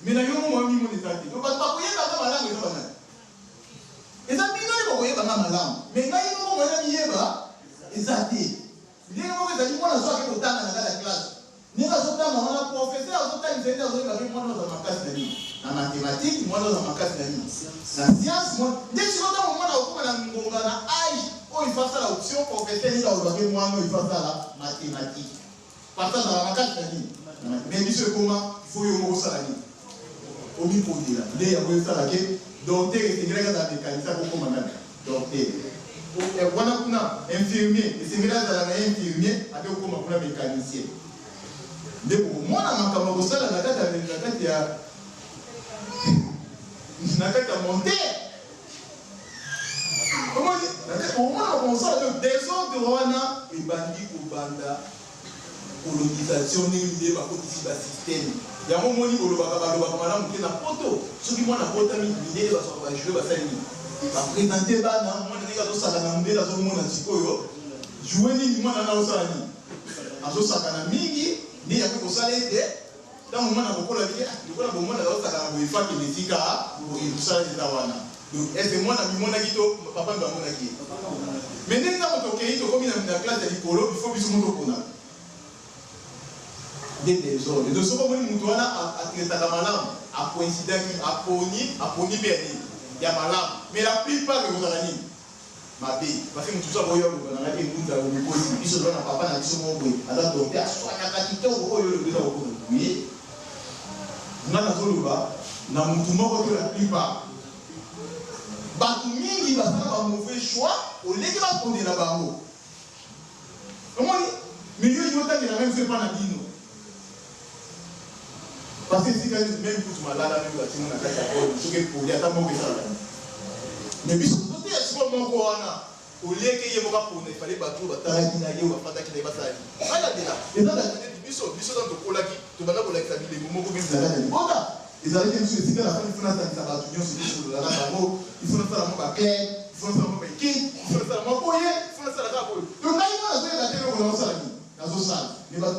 Mais na yo moko moyen omimona eza te. Donc bato bakoyeba nga malamu eza ba nani? Eza bino nde bokoyeba nga malamu. Mais ngai moko moyen namiyeba eza te. Ndenge moko ezali mwana soki ake kotanga na kati ya classe, ndenge azotanga wana professeur azotangisa ye nde azoyeba ke mwana oyo aza makasi na nini? Na mathematique, mwana oyo aza makasi na nini? Na science, mwana nde sikoyo ntango mwana akokoma na ngonga na age oyo il faut asala option, professeur ye nde akoloba ke mwana oyo il faut asala mathematique. Parce que azala makasi na nini? Mais biso ekoma il faut yo moko osala nini? Omipondela. Nde yango esala ke docteur esengelaki azala mecanicien akokoma nani? Docteur. Wana kuna infirmier esengeli azala na ye infirmier ake kokoma kuna mecanicien. Nde bokomona makambo akosala na kati ya na kati ya na kati ya montere. Omoni, omona makambo osala te desordre wana ebandi kobanda colonisation ndenge nde bakotisi ba système yango omoni bolobaka balobaka malamu te na poto soki mwana abotami mindele bazwaka ba jouet basali nini ba presente bana mwana ndenge azosakana mondele azomona sikoyo jouet nini mwana wana azosala nini azosakana mingi nde yango ekosala ete Tango mwana akokola alobi ah lokola bomwana azosakana boye faut akende esika boye mosala eza wana donc est ce que mwana amimonaki to papa nde amonaki ye? Mais nde tango tokeyi tokomi na classe ya likolo il faut biso moko toponaka nde desordre donc soki omoni mutu wana a traitaka malamu a coïncidaki aponi aponi pe ya nini ya malamu mais la plupart ekozala nini? Mabe parce que mutu mosusu akoya oloba na ngai te ngunza omikosi biso toza na papa na biso moko boye aza docteur aswanaka kitoko oyo olobi eza kokosa oui nga nazoloba na mutu moko to la plupart batu mingi basala ba mauvais choix oleki bapondela bango Omoni? Mais yo olingi otangela ngai mosusu epa na bino. Parce que esika nionso meme kutu malala meme batie ngo na kati ya bol soki epoli ata moko esalaka nini? Mais biso tozoteya sikoyo moko wana au lieu que ye moko apona il fallait batu oyo batalaki na ye oyo bafandaki na ye basala nini? Balandela. Eza na neti biso biso tango tokolaki tobanda kolakisa bilembo moko meme na kati ya libota ezalaki biso esika nafandi il faut nasangisa batu nionso tosolola na bango il faut nasala mwa ba club il faut nasala mwa ba equipe il faut nasala mwa boye il faut nasala kaka boye donc ngai moko nazoyeba te eloko nazosala nini nazosala mais batu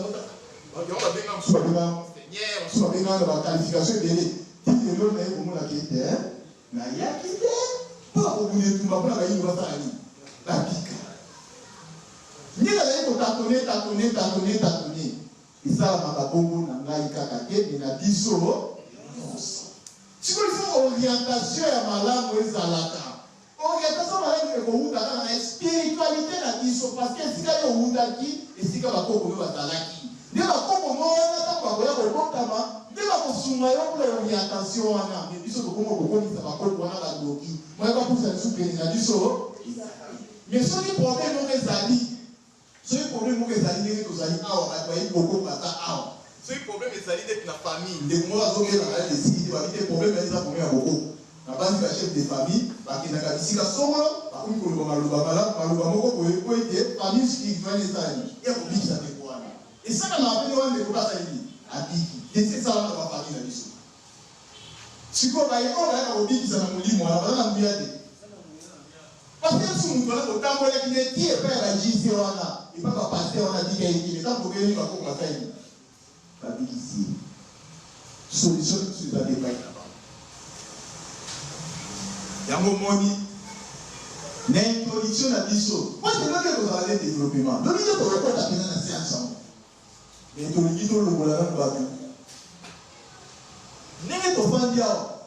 yango babenga mosusu babenga seigneur mosusu babenga na ba qualification ebele ti lelo naye komona ke te nayaki te mpo na kobunda etumba mpo na bayindo basala nini babika nde nazali kotatone tatone tatone tatone Esalamaka bongo na ngai kaka te mais na biso nionso. Sikoyo il faut orientation ya malamu ezalaka. Orientation malamu ekowuta kaka na spiritualite na biso parce que esika yo owutaki, esika ba koko no bazalaki. Nde ba koko no wana tango bakoya kobotama nde bakosunga yo pona orientation wana. Mais biso tokoma kokomisa ba koko wana ba ndoki. Moyen bapusa lisusu pene na biso eza te. Mais soki problème moko ezali. Soki problème moko ezali ndenge tozali awa batu bayebi bokoko baza awa. Soki problème ezali neti na famille ndeko moko azo bela malade esili te babi te problème naye eza problème ya bokoko nabanzi ba chef de famille bakendaka bisika songolo bakomi koloba maloba malamu maloba moko boye po ete famille spirituelle esala nini eya kobikisa ndeko wana esalamaka pe nde wana ndeko pe asali nini abiki esi esalama na ba famille na biso. Sikoyo baye oyo bayaka kobikisa na molimo wana baza na nguya te? Parce que yesu mutu wana botambolaki ne ti epai ya ba JC wana epai ba pasteur wana abika ye te mais tango bobeleli bakoko basali nini? Babikisi ye. Solution na biso eza te epai na bango. Yango omoni na introduction na biso po ete lobi ekozala nde developpement lobi nde tokokota penza na science yango. Mais tolingi tolongola nanu batu ndenge tofandi awa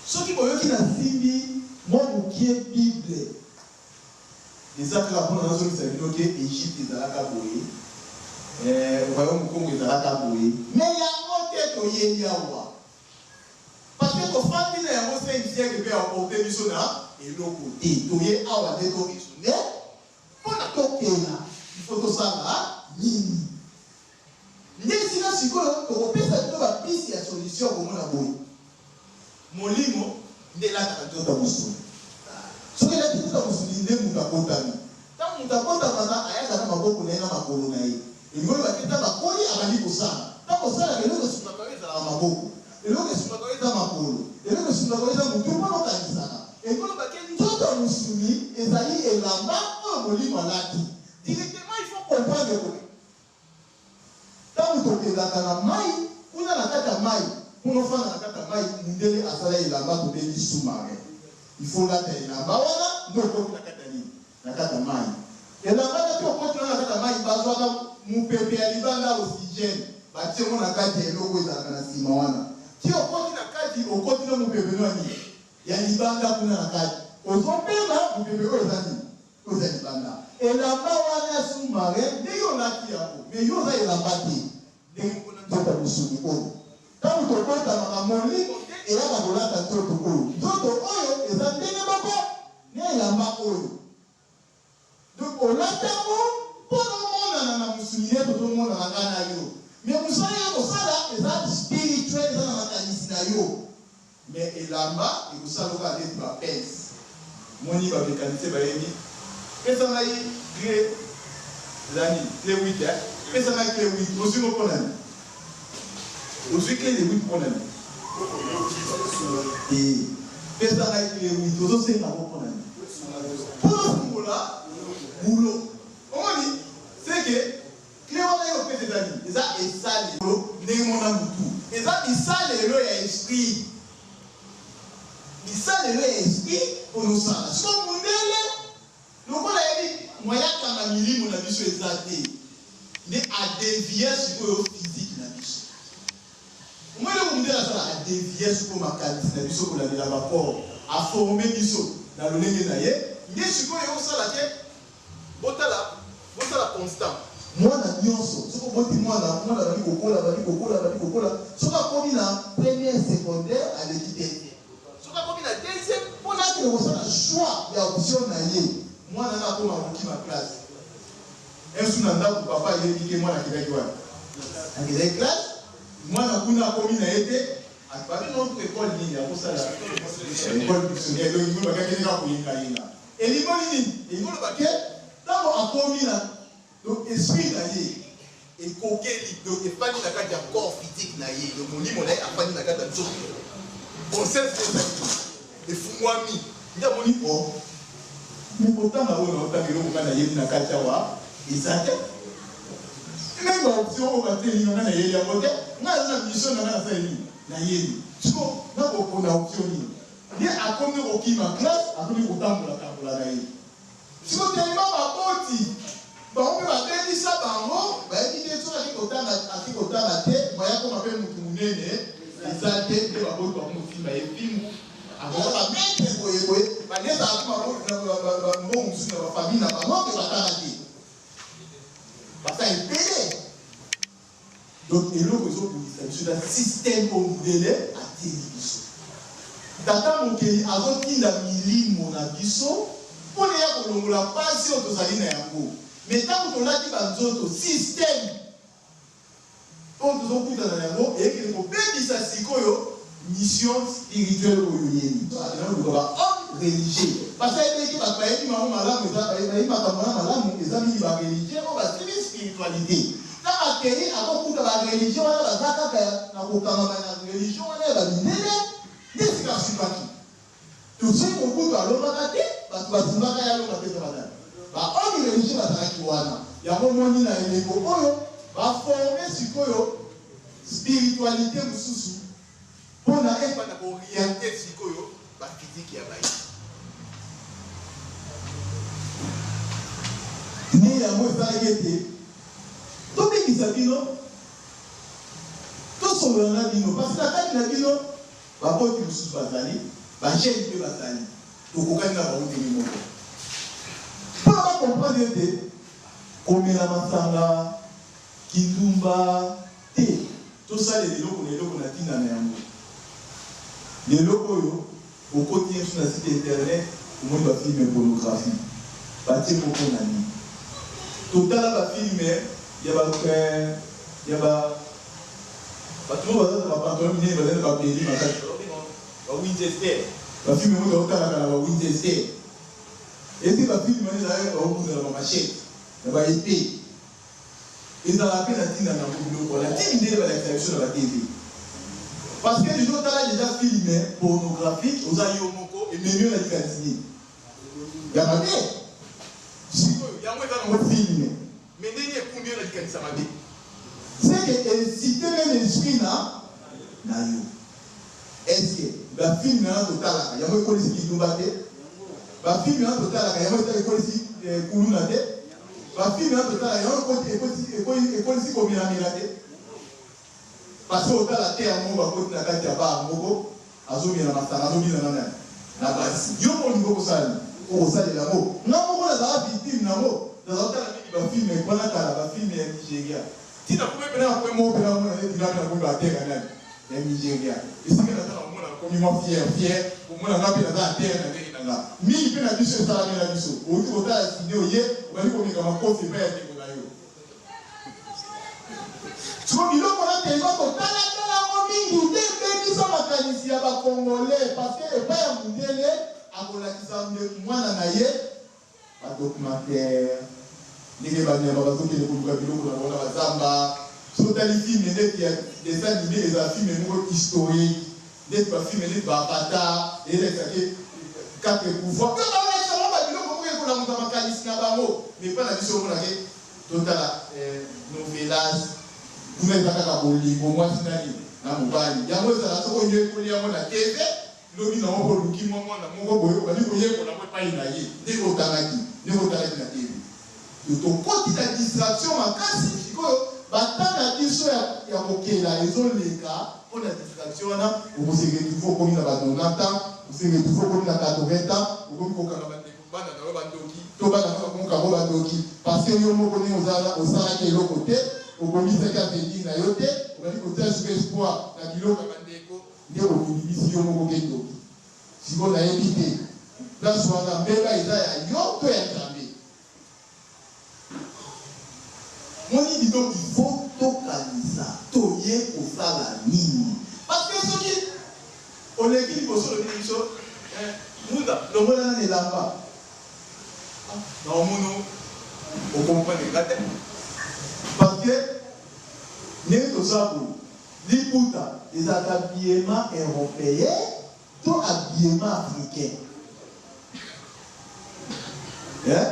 soki boyoki na simbi mwa mukie bible eza kaka pona nazongisa bino ke Egypte ezalaka boye eh royaume kongo ezalaka boye mais yango te toyeli awa parce que tofandi na yango 5 siècle pe apporte biso na eloko te toye awa nde to raisonner Pona tokela il faut tosala nini? Nde esika sikoyo tokopesa bino ba piste ya solution komona boye molimo nde elataka nzoto ya mosuni soki elati nzoto ya mosuni nde mutu abotami tango mutu abotamaka ayaka na maboko na ye na makolo na ye elingi oloba te tango akoli abandi kosala tango osalaka eloko esungaka yo ezalaka maboko Eloko esungaka yo eza makolo, eloko esungaka yo eza mutu pona okanisaka. Elingi koloba ke nzoto ya musuni ezali elamba oyo molimo alati. Directement il faut comprendre boye, tango tokendaka na mayi, kuna na kati ya mayi, Pona ofanda na kati ya mayi, mundele asala elamba tobengi sous marin. Il faut olata elamba wana nde okoti na kati ya nini? Na kati ya mayi. Elamba wana pe okoti na yango na kati ya mayi, bazwaka mupepe ya libanda, oxygène, batie yango na kati ya eloko oyo ezalaka na sima wana. Ti okoti na kati, okoti na mupepe no ya nini? Ya libanda kuna na kati. Ozo pema mupepe oyo eza nini? Oyo eza libanda. Elamba wana ya sous marin ndenge olati yango, mais yo oza elamba te. Ndenge moko na nzoto ya mosuni oyo. Ntango tobotamaka, molimo nde eyaka kolata nzoto oyo. Nzoto oyo eza ndenge moko na elamba oyo. Donc olati yango mpo na omonana na mosuni nde tozomonana nga na yo. Mais mosala yo kosala eza spirituel, eza na makanisi na yo. Mais elamba ekosala yo kaka neti ba pince. Omoni ba mecanicien bayebi. Pesa ngai cle eza nini? Cle 8 hein? Pesa ngai cle 8. Ozui ngo pona nini? Ozui cle de 8 pona nini? Te. Pesa ngai cle 8. Ozo senga ngo pona nini? Pona ofungola boulot. Omoni? C'est que Cle wana yo opesa eza nini? Eza esalelo ndenge moko na mutu. Eza bisalelo ya esprit. Bisalelo ya esprit pona osala. Sikoyo mundele lokola ayebi moyen akanga milimo na biso eza te nde a devier sikoyo physique na biso. Omoni eloko mundele asala? A devier sikoyo makanisi na biso kolandela ba corps. A former biso na lolenge na ye nde sikoyo ekosala ke Botala, bosala constant. Mwana nionso, soki oboti mwana, mwana abandi kokola, abandi kokola, abandi kokola, soki akomi na première secondaire, aleki deuxième. Soki akomi na deuxième, pona akende kosala choix ya option na ye, mwana wana akoma kokima classe. Un jour na ndaku, papa ayebi ke mwana akendaki wapi? Akendaki classe, mwana kuna akomi na ye te, babi non ecole nini akosala? Ecole missionnaire, donc yango bakendeki kaka koyenga yenga. Elimboli nini? Elingi koloba ke tango akomi na donc esprit na ye ekokeli donc efandi na kati ya corps physique na ye donc molimo na ye afandi na kati ya nzoto conscience na ye ezali efungwami nde amoni o oh, mais kotanga oyo naotanga eloko ngai nayebi na kati awa eza te ndenge ba option oyo batieli nga ngai nayebi yango te ngai aza na mission na ngai nasali nini nayebi siko nakopona option nini Ye akomi kokima classe, akomi kotambola tambola na ye. Sikoyo tellement baboti bango pe babebisa bango, bayebi te soki ake kotanga, ake kotanga te, moyen akoma pe mutu munene eza te, nde baboti bakomi kosimba ye fimbu, akoya ba maitre boye boye, ba nde ezalaka pe ba mbongo mosusu na ba famille na bango ke batanga te, baza ebele. Donc eloko ezo bundisa biso eza système oyo mundele atieli biso. Tata mokeli azo tinda milimo na biso pona eya kolongola pasi oyo tozali na yango. Mais tango tolati ba nzoto système oyo tozo kutana na yango ekende kobebisa sikoyo mission spirituelle oyo oyeli. Akenda koluka ba hommes religieux parce que ayebi ke batu bayebi bango malamu eza bayebi makambo wana malamu eza mingi ba religieux oyo basimbi spiritualite. Tango akeyi ako kuta ba religieux wana baza kaka na kokangama na religion wana ya ba mindele nde esika asukaki. Tosi Mobutu alongaka te, batu basimbaka ye alonga te eza ba nani? Ba hommes religieux bazalaki wana. Yango omoni na eleko oyo ba former sikoyo spiritualite mosusu pona ebanda ko orienter sikoyo ba physique ya bayi. Nde yango esalaki ete tobengisa bino, tosolola na bino, parce que na kati na bino Baboti mosusu bazali, ba jeunes mpe bazali. Tokokani na bango ndenge moko. Mpo na ba comprendre ete komela masanga, kindumba te. Tosalela eloko na eloko na tina na yango. Lelo oyo, okoti ye mosusu na site internet, omoni ba films pornographie. Batie ngo mpo na nini? Totala ba films ya ba, ya ba. Batu oyo baza na ba pantalon minene bazali na ba beli makasi ba Winchester ba film yango totalaka na ba Winchester ete ba film wana ezalaka baobunda na ba machette na ba epee ezalaka mpe na ntina na yango biloko wana ti mindele balakisa biso na ba TV parce que deja otala deja film pornographique oza yo moko ememi yo na likanisi nini ya mabe sikoyo yango eza nango film Mais ndenge ekumbi yo na likanisa mabe. Ce que incite meme esprit na Na yo. Est ce que ba films wana totalaka yango ekolisi kindumba te? Ba films wana totalaka yango ekolisi kuluna te? Ba films wana totalaka yango ekolisi komelamela te? Parce que otala terre moko bakoti na kati ya bar moko azomela masanga azobina na nani? Na basi. Yo moko olingi okosala nini? Okosalela yango. Nga moko nazala victime na yango. Nazala kotala mingi ba films wana kala ba films ya Nigeria. Ti nakomi pena na coin moko pena namona neti nga pe nakomi ba terre ya nani? Ya Nigeria. Esika naza nakomona nakomi mwa fier fier komona nga pe naza na terre na ndenge na nga. Mingi pe na biso esalamela biso. Owuti kotala cine oye obandi komeka makofi epai ya ndeko na yo. Sikoyo biloko wana tellement totala tala yango mingi nde ebebisa makanisi ya ba congolais parce que epai ya mundele akolakisa mwana na ye Ba documentaires, ndenge ba nyama bazo kende koluka biloko na bango na ba zamba. Soki otali film ndeti ya dessin anime ezala film moko historique ndeti ba film ndeti ba Avatar elakisa ke quatre pouvoirs donc balakisa bango ba biloko moko ekolamusa makanisi na bango mais epai na biso omona ke totala novelas kuna eza kaka bolingo mwasi na nini na mobali yango ezala soki oyekoli yango na TV Lobi na moko oluki mwa mwana moko boye, obandi koyekola yango epai na ye, ndenge otangaki, ndenge otalaki na TV. Donc tokoti na distraction makasi, sikoyo ba temps na biso ya, ya kokela ezoleka mpo na distraction wana, oko se retrouver okomi na ba 90 ans, o se retrouver okomi na 80 ans, okomi kokanga ba ndeko, bana na yo ba ndoki, to bana na yo bakomi kokanga yo ba ndoki, parce que yo moko ndenge oza wana osalaki eloko te, obongisaki avenir na yo te, obandi kotia sikoyo espoir na biloko ya ba ndeko. Nde omibimisi yo moko ke ndoki. Sikoyo nayebi te place wana mbeba eza ya yo to ya Nzambe. Moni bino il faut tokanisa toye kosala nini parce que soki oleki liboso olobi na biso eh Munda longola nanu elamba ah naomona o comprendre nga te parce que ndenge toza boye Liputa ezalaka habillement europeen to habillement africain? Hein?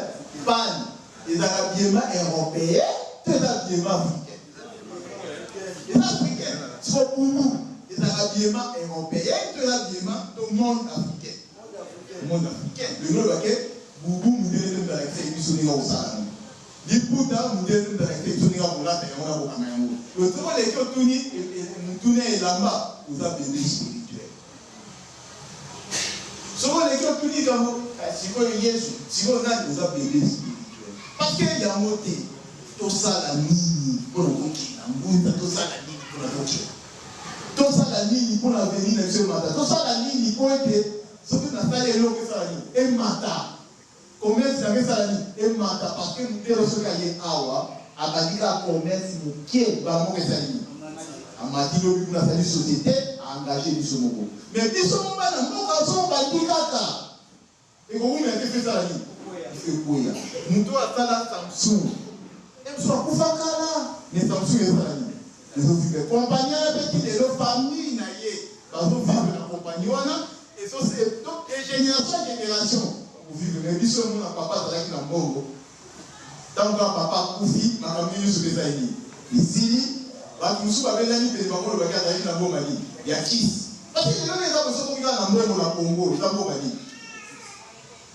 Pagne ezalaka habillement europeen to eza habillement africain? Eza africain. Siko boubou ezalaka habillement europeen to eza habillement to monde africain? Monde africain. Lelo olobake boubou mundele nde mutu alakisaki biso ndenge ya kosala yango. Liputa mundele nde mutu alakisa biso ndenge ya kolata yango na kokanga yango. Donc soki oleki otuni motuna ya elamba, oza bebe spirituel. Soki oleki otuni likambo sikoyo Yesu, sikoyo nani, oza bebe spirituel. Parce que yango te, tosala nini pona tokela ngunza, tosala nini pona tokela, tosala nini pona avenir na biso emata, tosala nini po ete soki nasali eloko esala nini, emata. Commerce na nga esala nini? Emata parce que mundele soki aye awa abandi kaka commerce mukie mbala moko esali nini? Amati lobi kuna asali societe a engage biso moko mais biso moko bana mboka soki obandi kaka ekowumela te faut esala nini? Il faut ekweya. Mutu oyo asala Samsung ye mosusu akufa kala mais Samsung esala nini? Ezo vivre. Compagnie wana pe ti lelo famille na ye bazo vivre na compagnie wana ezo donc de generation en generation bako vivre mais biso omona papa azalaki na mbongo tango kaka papa akufi makambo nionso pe esali nini? Esili. Batu mosusu babendani pene bango olobaki azalaki na mbongo ya nini? Ya kisi. Parce que lelo nde eza boye soki okomi kaka na mbongo na Congo eza mbongo ya nini?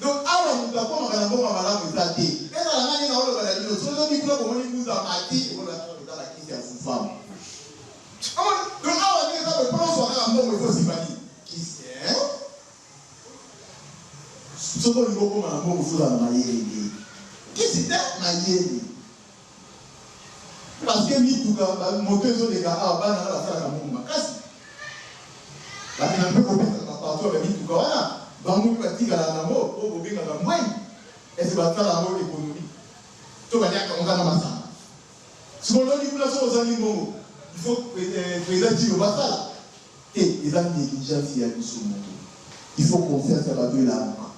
Donc awa mutu akomaka na mbongo ya malamu eza te. Ezala nga nde naoloba na bino soki lobi kuna bomoni mbuza amati ekoloba kaka eza ba kisi ya fufamu. Omoni? Donc awa ndenge eza boye pona ozua kaka mbongo il faut osimba nini? Kisi eh? Soki olingi okoma na mbongo il faut ozala na mayele nde. Kisi te, mayele. Parce que mituka, ba moto ezo leka awa bana wana basalaka mbongo makasi. Bakenda mpe kopesaka ba patron ya ba mituka wana, bango mpe batikalaka na yango oyo bobengaka mbweni. Est ce que basala yango economie? To baliaka yango kaka na masanga? Sikoyo lobi kuna soki ozangi mbongo, il faut president Tshilombo asala? Te, eza negligence ya biso moko. Il faut conscience ya bato elamuka.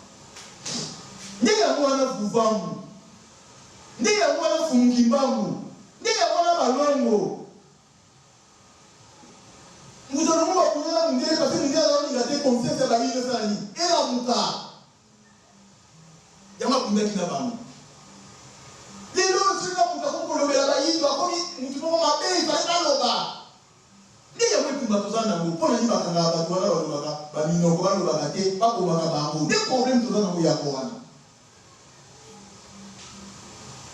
Nde yango wana vuvangu. Nde yango wana Mfumu Kimbangu. Nde yango wana Balongo. Mbuta Lumumba abunda na mundele parce que mundele aza kolinga te conscience ya bayindo esala nini? Elamuka. Yango abundaki na bango. Lelo oyo soki kaka moto akomi kolobela bayindo akomi moto moko mabe, il fallait baloba. Nde yango etumba toza na yango. nini bakangaka bato wana balobaka baminoko balobaka te, babomaka bango? Nde problème toza nango yango wana.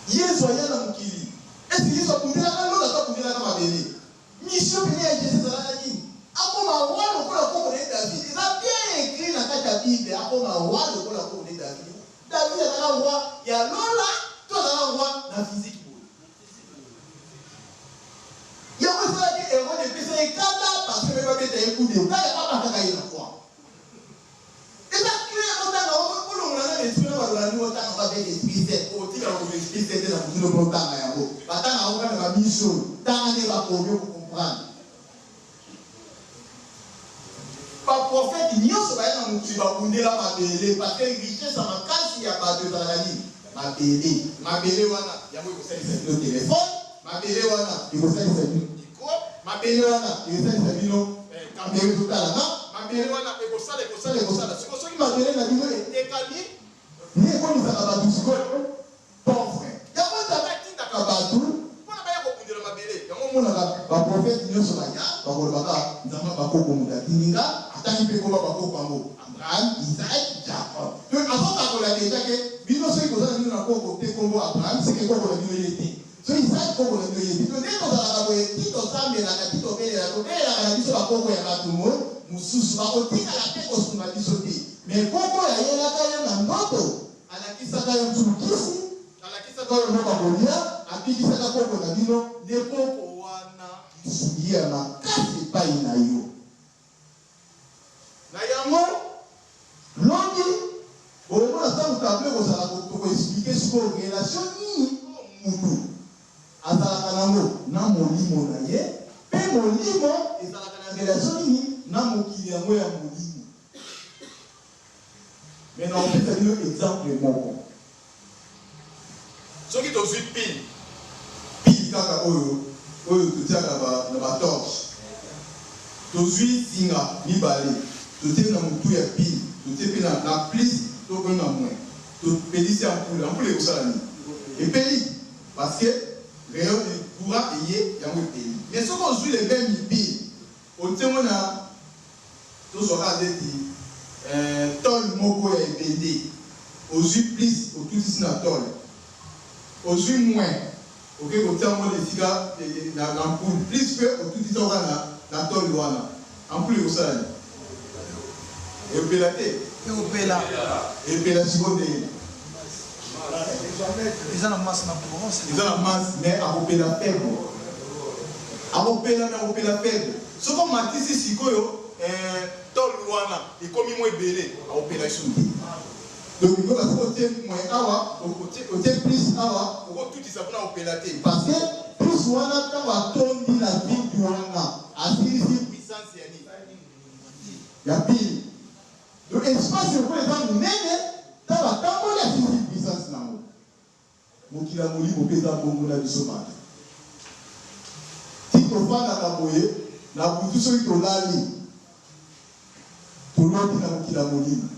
Yesu aya na mokili, est ce que Yesu abundelaka lola to abundelaka mabele? Mission pene ya Jesus ezalaka nini? Akoma roi lokola koko na ye David. Eza bien ecrit na kati ya Bible, akoma roi lokola koko na ye David. David azalaka roi ya lola to azalaka roi na physique boye? Yango esalaki Herode epesa ye kanda parce que babeta ye coup d'etat yango abakaka ye na croix. Eza clair botanga yango bolongola nanu esprit na baloba nini botanga yango avec esprit saint okotikala kozwa esprit saint te na butu no po otanga yango batanga yango kaka na ba miso oyo tanga nde bakomi oko comprendre. Ba prophètes nionso baya na mokili babundela mabele parce que richesse ya makasi ya batu ezalaka nini? Mabele. Mabele wana yango ekosalisa bino telephone, mabele wana ekosalisa bino micro, mabele wana ekosalisa bino camera ezotala nga, mabele wana ekosala ekosala ekosala. Sikoyo soki mabele na bino etekami nde ekomisaka batu sikoyo pauvre. Yango Nzambe atindaka batu pona baya kobundela mabele. Yango omonaka ba prophètes nionso baya bakoloba kaka Nzambe ya bakoko mutu atindi nga, atangi pe kombo ya bakoko yango Abraham, Isaac, Jacob. Donc azokakola dejà ke bino soki boza na bino na koko te kombo Abraham ce que koko na bino ye te. Soki Isaac koko na bino ye te. Donc nde tozalaka boye ti tosambelaka ti tobelelaka, tobelelaka na biso ba koko ya batu mosusu bakotikala pe kosunga biso te. Mais koko oyo ayelaka yo na ndoto Alakisaka yo nzulu kisi, alakisaka yo eloko ya kolia, abikisaka koko na bino, nde koko wana lisungi ya makasi epayi na yo. Na yango, lobi, bokomona tango tableau ekozala, toko expliquer sikoyo relation nini oyo mutu azalaka nango na molimo na ye, pe molimo ezalaka na relation nini na mokili yango ya molimo. Mais nakopesa bino exemple moko. Soki tozui pile, pile kaka oyo, oyo totiaka na ba, na ba torches. Tozui singa mibale, totie na mutu ya pile, totie pe na, na plus to pe na moins. Topelisi ampoule, ampoule ekosala nini? Epeli parce que rayon, courant eye, yango epeli. Mais soki ozui le meme pile, Otie ngo na tozwa kaka ndeti eh tole moko ya ebende ozui plus otutisi na tole ozui moins oke kotia ngo na esika na ampoule plus pe otutisi yango kaka na tole wana ampoule ekosala nini? Epela te? Ekopela. Epela sikoyo ndenge nini? Eza na masse na courant. Eza na masse mais akopela faible. Akopela mais akopela faible. Soki omatisi sikoyo eh, tol wana ekomi mwa ebele akopela lisusu te. Donc yoka soki otie moins awa otie, otie plus awa okotutisa kuna akopela te parce que plus wana ntango atondi na vide wana asilisi puissance ya nini ya pile. Donc espace lokola eza munene tango atamboli asilisi puissance nango. Mokili ya molimo pe eza bongo na biso batu. Ti tofandaka boye na butu soki tolali toloti na mokili ya molimo.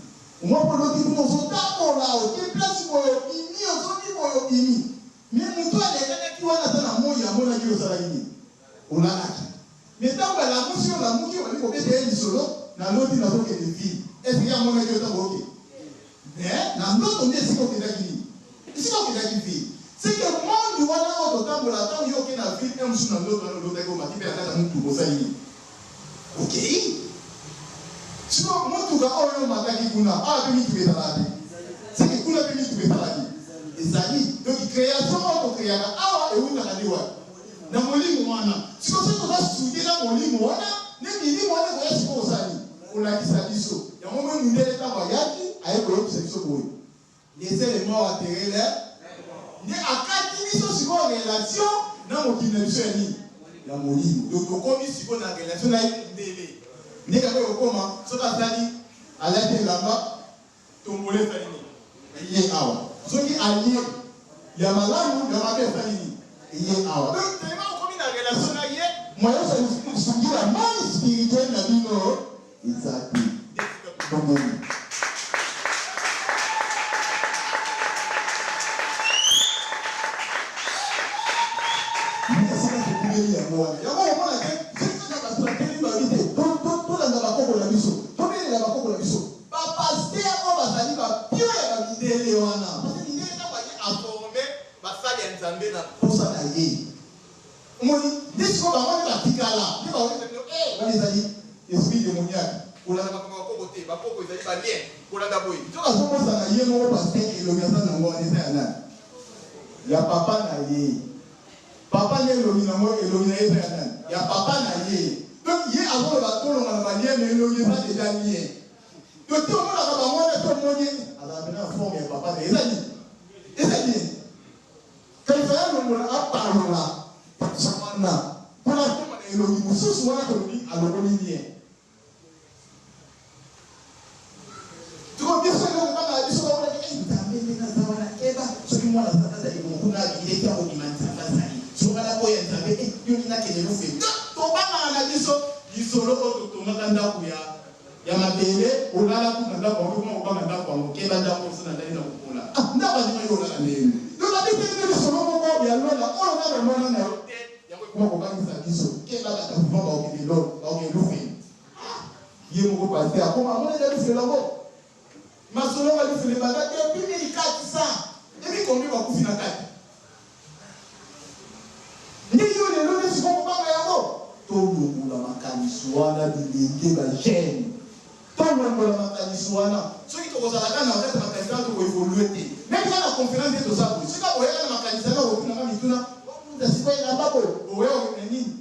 Omoni po oloti kuna ozo tambola oke place boye obimi ozongi boye obimi mais mutu alekanaki wana aza na moyi amonaki yo osalaki nini? Olalaki. Mais tango ba lamusi yo olamuki obandi kobeta ye lisolo na loti nazo kende ville est ce que ye amonaki yo tango okende? Mais na ndoto nde esika okendaki nini? Esika okendaki ville. Ce que monde wana oyo totambolaka tango yo oke na ville un mosusu na ndoto wana olotaki omati pe na kati ya mutuka osali nini? Okeyi. Sikoyo mutuka oyo yo omataki kuna awa pe mituka ezalaka te? Ce que kuna pe mituka ezalaki? Ezali. Donc creation oyo to creaka awa ewutaka nde wapi? Na molimo wana. Sikoyo soki toza soude na molimo wana, nde milimo wana ekoya sikoyo kosala nini? Kolakisa biso. Yango omoni mundele tango ayaki, aye koyebisa biso boye, Laissez les morts enterrer leurs Nde akati biso sikoyo relation na mokili na biso ya nini? Ya molimo. Donc tokomi sikoyo na relation na ye mundele. Nde yango ekokoma soki asali, alati elamba, Tombole esali nini? Eye awa. Soki alie ya malamu, ya mabe esali nini? Eye awa. Donc tellement okomi na relation na ye, moyen osungila monde spirituel na bino eza te. Nde esika tobongoli. Nde esika tobungeli yango wana. Yango omona ke soki kaka bato batelemi balobi te, tolandela. Omoni nde sikoyo bango nde batikala nde bakoyebisa bino eh wana ezali esprit demoniaque kolanda makambo ya bakoko te bakoko ezali ba lien kolanda boye nzoka azobosana ye moko pasteur elongi aza nango wana eza ya nani ya papa na ye papa nde elongi nango elongi na ye eza ya nani ya papa na ye donc ye azoloba tolonga na ba lien mais elongi eza deja lien donc te omonaka bango wana te omoni azala pena na forme ya papa na ye eza nini eza nini Kaifa ya longola apalola poso wana pona akoma na elongi mosusu wana tolobi alongoli lien. Sikoyo biso eloko ebangaka biso bamonaki eh Nzambe ndenge aza wana keba soki mwana aza kati ya libumu kuna abimeli te akobima Nzambe azali soki nga naboya Nzambe eh yo nini nakende lufelu donc tobangaka na biso lisolo oyo totongaka ndako ya ya mabele olala kutu na ndako yango okoma kobanga ndako yango keba ndako oyo soki nalali na kopola ah ndako andima yo olala ndenge nini donc nabeteli bino lisolo moko ya lola oyo nanu omona na yo te yango ekoma kobangisa biso keba bato ya vivant bakokende lola bakokende lufelu ah ye moko pasteur akoma amona eza lufelu yango masolo ya lufelu ebanda depuis 1400 ebi combien bakufi na kati Nde yo lelo nde sikoyo okobanga yango? Tolongola makanisi wana bilenge ba jeunes tolongola makanisi wana soki tokozala kaka na kati ya makanisi wana toko evoluer te meme kaka na conference nde toza boye soki kaka oyaka na makanisi wana okotuna nga mituna obuta sikoyo elamba boye oya na nini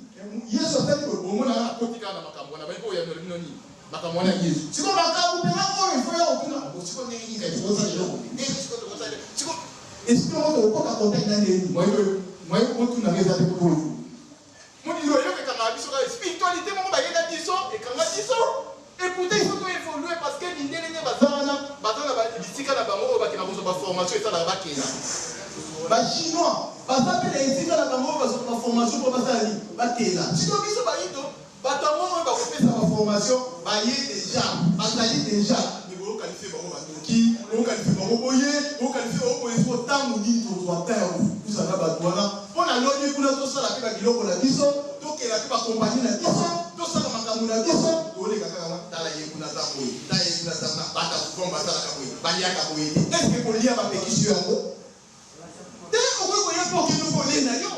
Yesu asali boye bomona nga nakoti kaka na makambo wana bayebi koyanola bino nini makambo wana ya Yesu sikoyo makambo mpenza oyo ifo ya kotuna sikoyo ndenge nini kasi tokosala eloko ndenge sikoyo tokosala sikoyo Esprit moko tokoka contact na ndenge nini? Moyen moyen otuna nga eza te po tozo. Moni yo eloko ekangaka biso kaka spiritualite moko bayela biso ekanga biso et pourtant il faut to evoluer parce que mindele nde baza wana baza na ba bisika na bango oyo bakenda kozwa ba formation esalaka bakenda. Ba chinois baza pe na esika na bango oyo bazwaka ba formation po basala nini? Bakenda. Sikoyo biso bayindo Bato yango oyo bakopesa ba formation baye dejà, bazali dejà, mais bozo qualifier bango ba ndoki, bozo qualifier bango boye, bozo qualifier bango boye, sikoyo tango nini tokozua temps ya kopusa na batu wana po na lobi kuna tosala pe ba biloko na biso, tokela pe ba compagnie na biso, tosala makambo na biso, toleka kaka wana tala ye kuna aza boye, tala ye kuna aza kuna, batu ya souvent basalaka boye, baliaka boye te, est ce que kolia bapekisi yo yango? Te okoki koya pe okende pe olie na yo.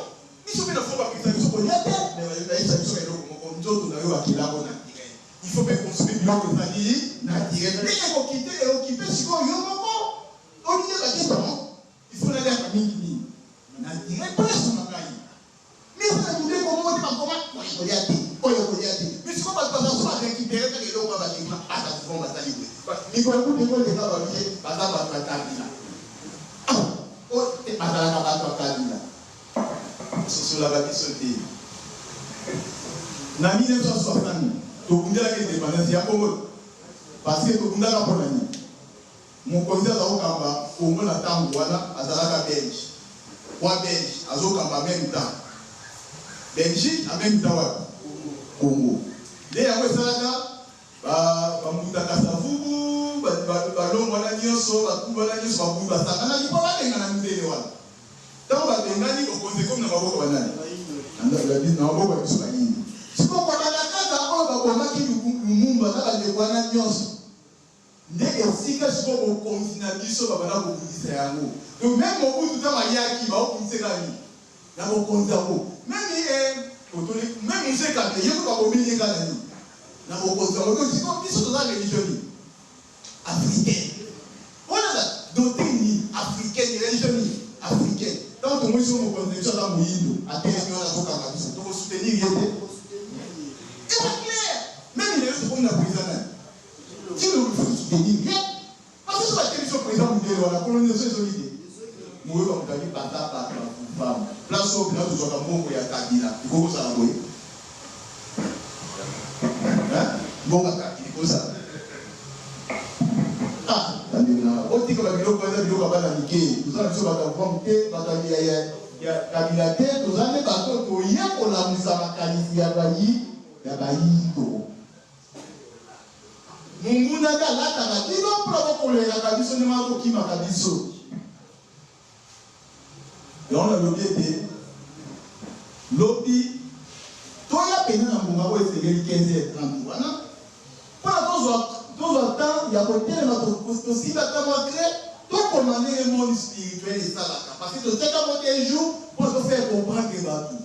Biso pe na faut bapekisa biso kolia te mais bayebisa biso eloko moko nzoto na yo bakela yango naturel il faut pe consommer biloko ezali naturel nde ekokite eokipe sikoyo yo moko olingi bake bon il faut naliaka mingi mingi naturel po esunga ngai mais eza na mibeko moko te bakoma oyo kolia te oyo kolia te mais sikoyo bato baza so ba récupérer kaka eloko ya bandeko ata souvent basali boye mikolo kutu ekoleka balobi baza bato ya kabila Oyo te bazalaka bato ya kabila. Bososolaka biso te. Na 1960 tobundelaki independance ya Congo parce que tobundaka pona nini? Mokonzi aza kokamba Congo na tango wana azalaka belge. Roi belge azo kamba en meme temps Belgique en meme temps wapi? Congo. Nde yango esalaka Ba ba mbuta kasavubu, ba ba balongo wana nionso, ba kulu wana nionso ba basanganaki po babengana mindele wana. Tango babengani, bokonzi ekomi na maboko ya ba nani? Na maboko ya biso bayindo. Sikoyo kobanda kaka oyo babomaki Lumumba na bandeko wana nionso, nde esika sikoyo bokonzi na biso babanda kobundisa yango. Donc meme Mobutu tango ayaki, baobundisa ye kaka nini? Na bokonzi yango. Meme eh, otuni, meme Mzee Kabila, ye kutu babomeli ye kaka na nini? Na bokonzi yango. Donc sikoyo biso toza religion nini? Africaine. Wana ba doctrine nini? Africaine. Religion nini? Africaine. Tango tomoni sikoyo mokonzi na biso aza moyindo, atelemi wana azokanga biso, toko soutenir ye te? Eza clair. Meme lelo tokomi na president nani? Tshilombo, il faut to soutenir ye. Parce que soki batie biso president mundele wana colonisation ezongi te. Moyoba moto abi baza batu ya fufam. Place oyo pena tozwaka mbongo ya kabila ekoki kozala boye? Hein? Mbongo ya kabila ekoki kozala boye? Ah ba ndeko na nga botika ba biloko wana eza biloko ya bana mike. Toza na biso batu ya fufam te, batu ya ya ya kabila te, toza nde batu oyo toye kolamusa makanisi ya bayi ya bayindo. Monguna nde alataka bino mpona bokolelaka biso ndenge wana kokimaka biso. Yango nalobi ete lobi toya mpenza na ngonga oyo esengeli 15h30 wana mpona tozwa tozwa temps ya kotelema tosimba ata mwa craie tokoma ndenge monde spirituel esalaka parce que totiaka yango te jour mpona to faire comprendre bato.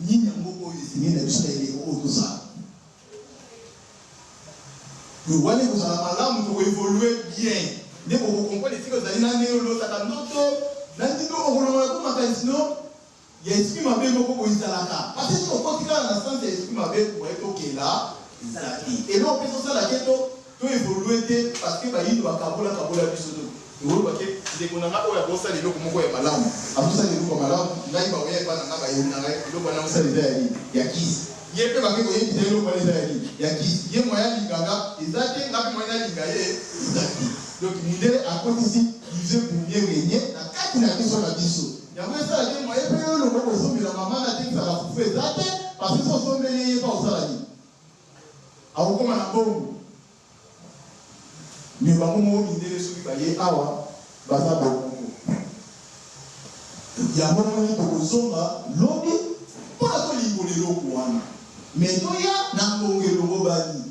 Nini yango oyo esengeli na biso na eleko oyo tozala? Donc wana ekozala malamu, toko evoluer bien nde boko comprendre esika ozali na ndenge olotaka ndoto na ndenge okolongola ko makanisi no ya esprit mabe moko boye ezalaka parce que soki okoti kaka na sens ya esprit mabe moyen tokela eza te. Eloko pe ezosala ke to to evoluer te parce que bayindo bakabola kabola biso to tokoloba ke ndeko na nga oyo akosala eloko moko ya malamu azosala eloko ya malamu ngai bakoya epa na nga bayebi na ngai eloko wana akosala eza ya nini ya kisi ye pe bake koyebisa ye eloko wana eza ya nini ya kisi ye moyen alinga nga eza te nga pe moyen nalinga ye eza te donc mundele akotisi diviser pour mieux regner na kati na biso na biso yango esala ke moyen pe yo olonga kosombela mama na atekisaka fufu eza te parce que soki osombeli ye ye pe akosala nini Akokoma na mbongo. Mais bango moko mindele soki baye awa baza bongo. Yango omoni tokozonga lobi pona tolimbola eloko wana. Mais toya na ngonga elongobani.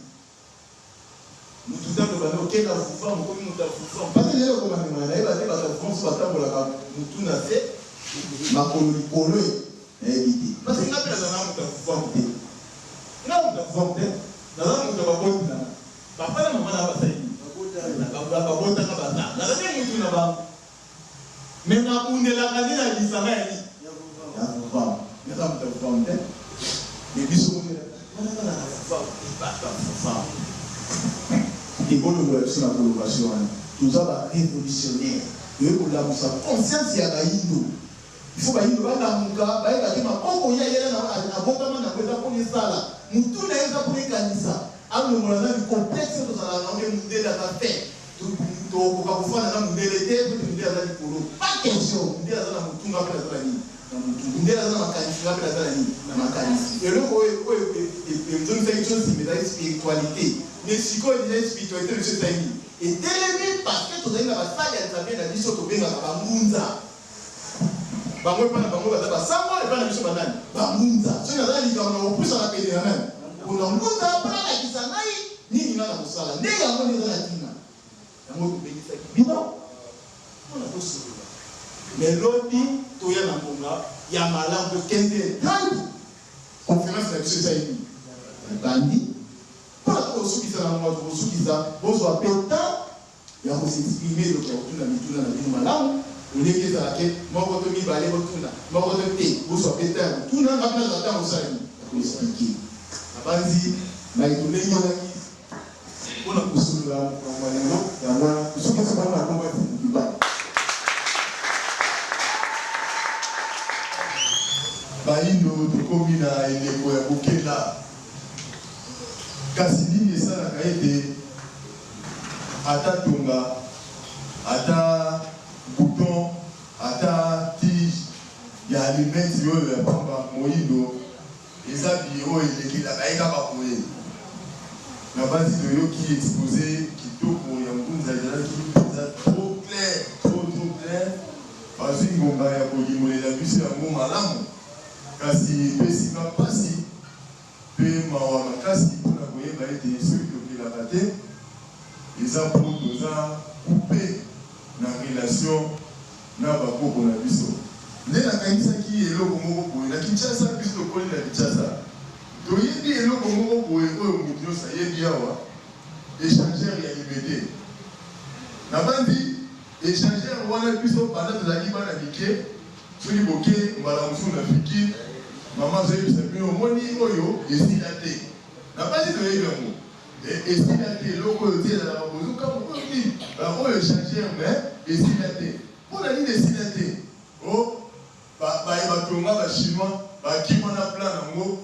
Mutu te aloba no kenda vuvam okomi mutu ya vuvam. Parce que lelo ekoma ndenge wana nayeba te batu ya vuvam soki batambolaka mutu na se makolo likolo nayebi te. Parce que nga pe nazala na mutu ya vuvam te. Nga mutu ya vuvam te. Naza mutu ya baboti na nga. Papa na mama na nga basali nini? Babota nga baza. Naza nde mutu na bango. Mais nabundelaka nde na lisanga ya nini? Ya vuvam. Naza mutu ya vuvam te. Mais biso nga naza na vuvam te. Batu ya vuvam te bolongola biso na colocation wana. Toza ba revolutionnaires. Toye kolamusa conscience ya bayindo. Il faut bayindo balamuka, bayeba ke maboko ye ayela na abotama nango eza pona esala, mutu na ye eza pona ekanisa, alongola nanu complexe oyo tozalaka nango ke mundele aza fin, tokokoka kofanda na mundele te po ete mundele aza likolo, pas question, mundele aza na mutu nga pe naza na nini? Na mutu, mundele aza na makanisi nga pe naza na nini? Na makanisi. Eloko oyo oyo ezongisaki biso sima ezali spiritualite, mais sikoyo dejà spiritualite na biso esali nini? Etelemi parce que tozali na basali ya Nzambe na biso tobengaka ba ngunza. Bango epai na bango baza ba sango, epai na biso ba nani? Ba ngunza. Soki naza na likambo nakopusana pene na nani? Pona ngunza po nalakisa ngai nini ngai nakosala. Nde yango nde eza na tina. Yango tobengisaki bino pona tosolola. Mais lobi toya na ngonga ya malamu po 15h30 conference na biso esali nini? Ebandi. Pona tokosukisa na ngonga tokosukisa, bozwa pe temps ya ko s'exprimer donc ya kotuna mituna na bino malamu au lieu que ezala que moko to mibale botuna moko to te bozwa pe temps ya kotuna nga pe nazwa temps ya kosala nini ya ko expliquer nabanzi maye tolengelaki pona kosolola mokolo mwa lelo yango wana tosukisi bango na kombo ya Mfumu Kimbangu. Bayindo tokomi na eleko ya bokela. Kasi nini esalaka ete ata tonga, ata bouton, ata tige ya allumette oyo ya pamba moindo eza biye oyo elekelaka ye kaka boye? Nabanzi toyoki expose kitoko ya Ngunza ezalaki mpenza trop clair, trop trop clair. Bazwi ngonga ya kolimbolela biso yango malamu. Kasi epesi nga mpasi mpe mawa makasi mpo na koyeba ete soki tokelaka te, eza mpo toza coupe na relation na ba koko na biso. Nde nakanisaki eloko moko boye, na Kinshasa, biso tokoli na Kinshasa, toyebi eloko moko boye oyo moto nionso ayebi awa, echangeur ya Limete. Nabanzi echangeur wana biso banda tozalaki bana mike, Soki boke mbala mosusu na Fikin, mama azoyebisa bino omoni oyo esila te. Na basi toyebi yango. Esila te eloko oyo ti ezalaka bozo kamwa oyo nini? Ba oyo echangeur mais esila te. Pona nini esila te? Oh ba baye batonga ba chinois bakima na plan nango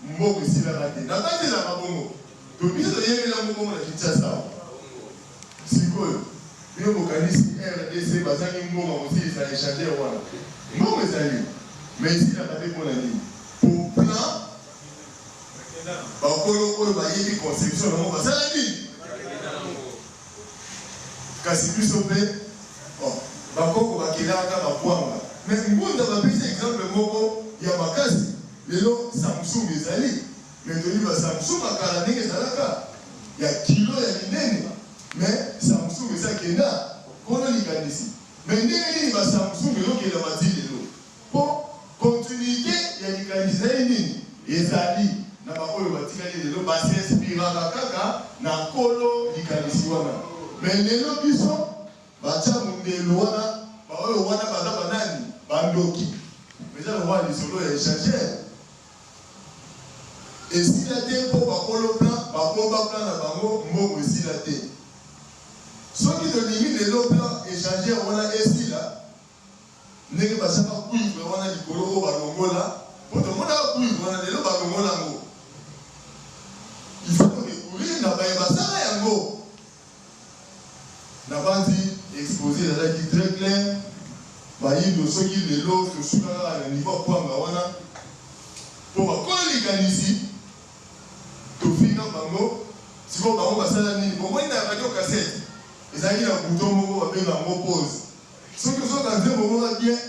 mbongo esilaka te. Na kati ezalaka bongo. To biso toyebeli yango bongo na Kinshasa awa. Sikoyo bino bokanisi rdc bazangi mbongo ya kosilisa echangeur wana? Mbongo ezali mais esilaka te pona nini? Po plan bakolo oyo bayebi conception nango basala nini? Kasi biso pe oh, bakoko bakelaka kaka kwanga mais Ngunza bapesi exemple moko ya makasi lelo Samsung ezali Mais toyebi ba Samsung ya kala ndenge ezalaka ya kilo ya minene mais Samsung esi akenda kolo likanisi mais ndenge nini ba Samsung ezo kelama ti lelo po continuite ya likanisi na ye nini? Ezali na ba oyo batikali lelo ba s'inspiraka kaka na kolo likanisi wana. Mais lelo biso batia mundelu wana, ba oyo wana baza ba nani? Ba ndoki. Mais eza lokola lisolo ya echangeur. Esila te po ba kolo plan ba bomba plan na bango mbongo esila te. Soki tolingi lelo plan echangeur wana esila, Ndenge batiaka cuivre wana likolo oyo balongola, po tomonaka cuivre wana lelo balongola yango. Il faut to recourir na baye basala yango. Nabanzi expose ezalaki très clair. Bayindo soki lelo tosuka kaka na niveau ya kwanga wana, po bakolo likanisi tofinga bango, sikoyo bango basala nini? Bomoni na radio cassette ezalaki na bouton moko babenga yango pause. Soki ozoyoka nzembo moko bien,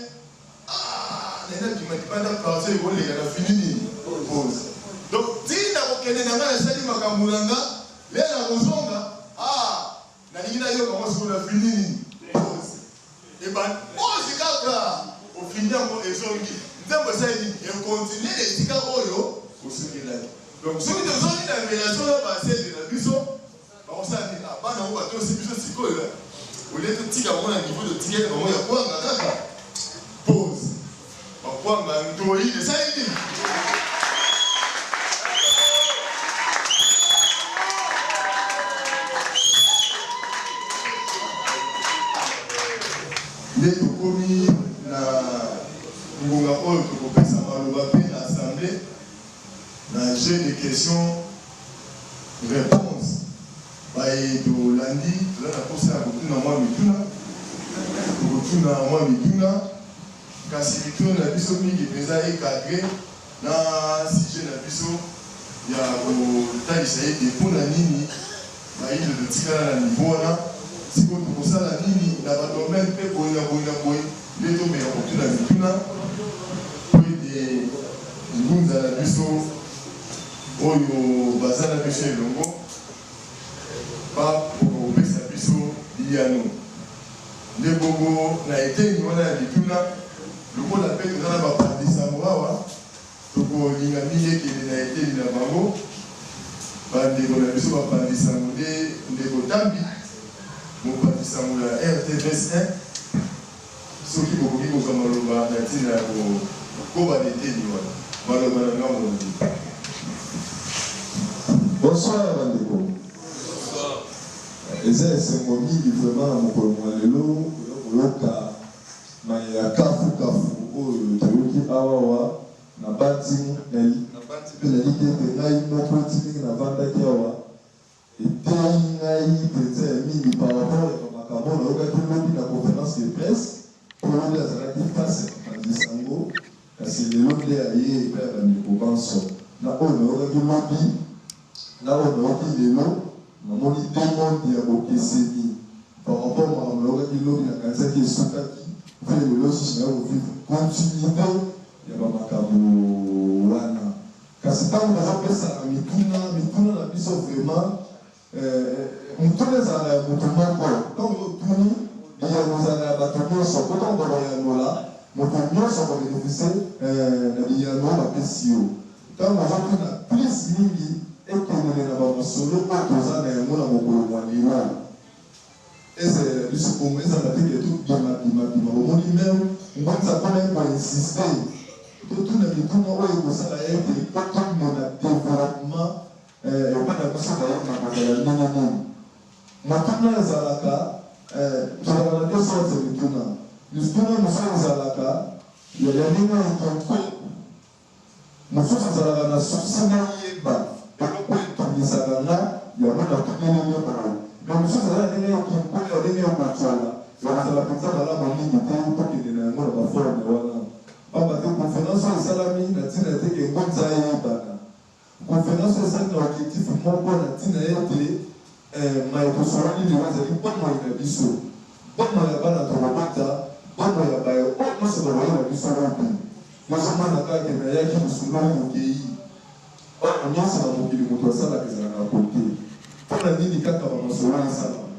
ah, naye nabima libanda partie ekoleka na fini nini pause. Donc ti nakokende na nga nasali makambo na nga, lea nakozonga, ah, nalingi nayoka yango sikoyo na fini nini pause. Eba pause kaka ofini yango ezongi nzembo esali nini ekontinue na esika oyo osukelaki. Donc soki tozongi na relation na ba ancêtre na biso Bakosala nini? Ah, bana yango batosi biso sikoyo eh. Au lieu totika bango na niveau totikeli bango ya kwanga kaka pause. Bakwanga ndoyi esali nini? Nde tokomi na ngonga oyo tokopesa maloba mpe na assemblee na jeu de questions reponse baye tolandi toza na posa ya kotuna mwa mituna tokotuna mwa mituna kasi mituna na biso mingi mpenza ecadre na sujet na biso ya kotalisa ete mpo na nini bayindo totikala na niveau wana sikoyo tokosala nini na badomaine mpe boye na boye na boye nde tomeka kotuna mituna mpo ete ngunza na biso oyo baza na biso elongo bakoka kopesa biso biyano. Nde bongo na eteni wana ya mituna, lokola mpe toza na bapanzi sango awa, tokolinga mingi ekende na eteni na bango. Bandeko na biso bapanzi sango nde ndeko Tambi, mopanzi sango ya RTVS 1, Soki bokoki kozwa maloba na ntina ya kokoba na eteni wana, maloba na ngambo na bino. Bonsoir ba ndeko. Eza esengo mingi vraiment na mokolo mua lelo koya koyoka maye ya kafu kafu oyo toyoki awawa. Nabanzi mpe naliki ete ngai moko ti ndenge navandaki awa Eteyi ngai penza ya mingi par rapport ya ba makambo oyo nayokaki lobi na conference de presse po lobi azalaki face ya bapanzi sango kasi lelo nde aye epai ya bandeko banso. Na oyo nayokaki lobi na oyo nayoki lelo namoni deux mondes ya bokeseni par rapport makambo nayokaki lobi nakanisaki esukaki pe lelo susu naye ko vivre continuite ya ba makambo wana. Kasi tango bazo pesana mituna, mituna na biso vraiment eh, motuna ezalaka ya moto moko, tango yo otuni, biyano ezalaka ya bato nionso, po tango bako yanola, moto nionso ako beneficier eh, na biyano oyo bapesi yo. Tango ozo tuna plus mingi ekendele na ba masolo oyo toza na yango na mokolo mua lelo. Ezalela biso bongo, ezala te ke to bima bima bima. Bomoni meme Ngunza akomaki ko insister totuna mituna oyo ekosala ete po tomona developpement epai na biso bayema kozala ndenge nini. Motuna ezalaka tozalaka na deux sortes ya mituna. Mituna mosusu ezalaka ya ndenge ya ekonko. Mosusu ezalaka na souci nayeba eloko oyo etungisaka nga yango natuneli yo boye. Mais mosusu eza na ndenge ya kinkola ya ndenge ya kotiola ekozala penza malamu mingi te tokende na yango na ba forme wana. Pamba te conference oyo esalami na tina te ke Ngunza ayebana. Conference oyo esali na objectif moko na tina ete maye tosololi lelo ezali bomoi na biso, bomoi ya bana tokobota, bomoi ya baye oyo nionso bakoyela biso lobi. Bozo mona kaka ke nayaki bosundoli bokeyi or nionso na mokili mutu asalaka ezalaka compte pona nini kaka ba masolo esalama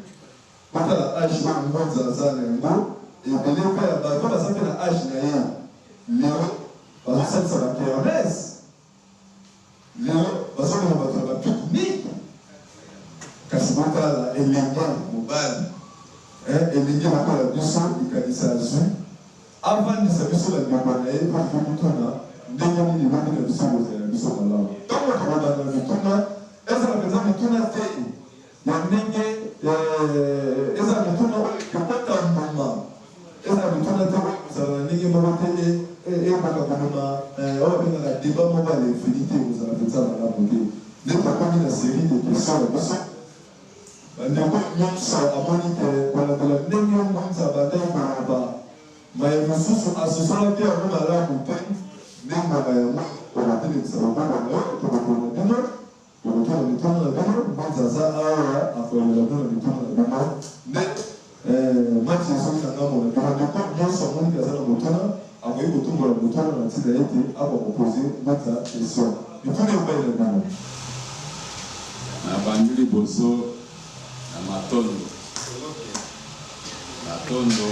botala age oyo ngunza aza na yango ebele pe ya batu baza pe na age naye lelo bazo salisa ba kermesse. Lelo bazomema bato na ba pique-nique, kasi botala elenge mobali eh, elenge lokola biso, likanisi azwi avandisa biso na ndeko na ye mpo tomituna ndenge nini lobi na biso ekozala biso malamu. Ntango tokobanda na mituna, ezala mpenza mituna te ya ndenge eh, ezala mituna oyo ekobota mbuma, ezala mituna te oyo ekozala na ndenge moko te ekoka komema oyo babengaka debat moko ya l'infini te, ekozala mpenza malamu te. Nde tokomi na serie de questions na biso. Bandeko nyonso amoni te kolandela ndenge Ngunza abandaki koloba, maye mosusu asosolaki yango malamu te, nde ngonga yango okotelemisa loboko na yo, tokopona bino. Bokotuna mituna na bino, Ngunza aza awa akoyanola bino na mituna na bino. Nde eh, match ezongi na ngambo na bino. Ndeko nionso amoni ke aza na motuna, akoki kotumbola motuna na ntina ete akoka ko poser Ngunza question. Mituna epayi na bino. Nabandi liboso na matondo. Matondo,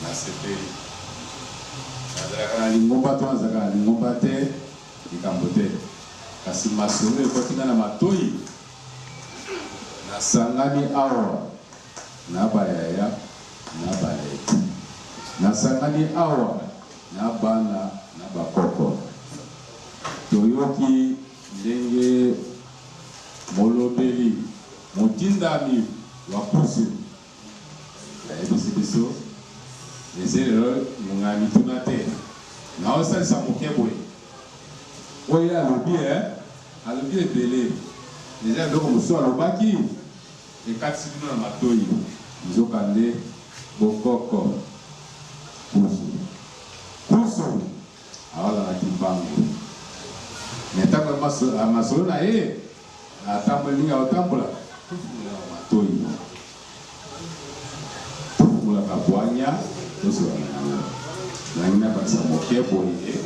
nasepeli. Nazalaka na lingomba to nazalaka na lingomba te. Likambo te, kasi masolo ekoti nga na matoyi, nasangani awa na ba yaya na ba leki, nasangani awa na bana na ba koko, toyoki ndenge molobeli motindami wa Kusu ayebisi biso, eze lelo ngonga ya mituna te, naosalisa moke boye. Oyo ye alobi eh, alobi ebele. Eza biloko mosusu alobaki ekatisi bino na matoyi. Nzokande bokoko kusu kusu awalana kimbangu. Mais tango ya masolo na ye atamboli ndenge akotambola, tofungolaka matoyi, tofungolaka bwanya, tozwa yango. Nalingi nabakisa moke boye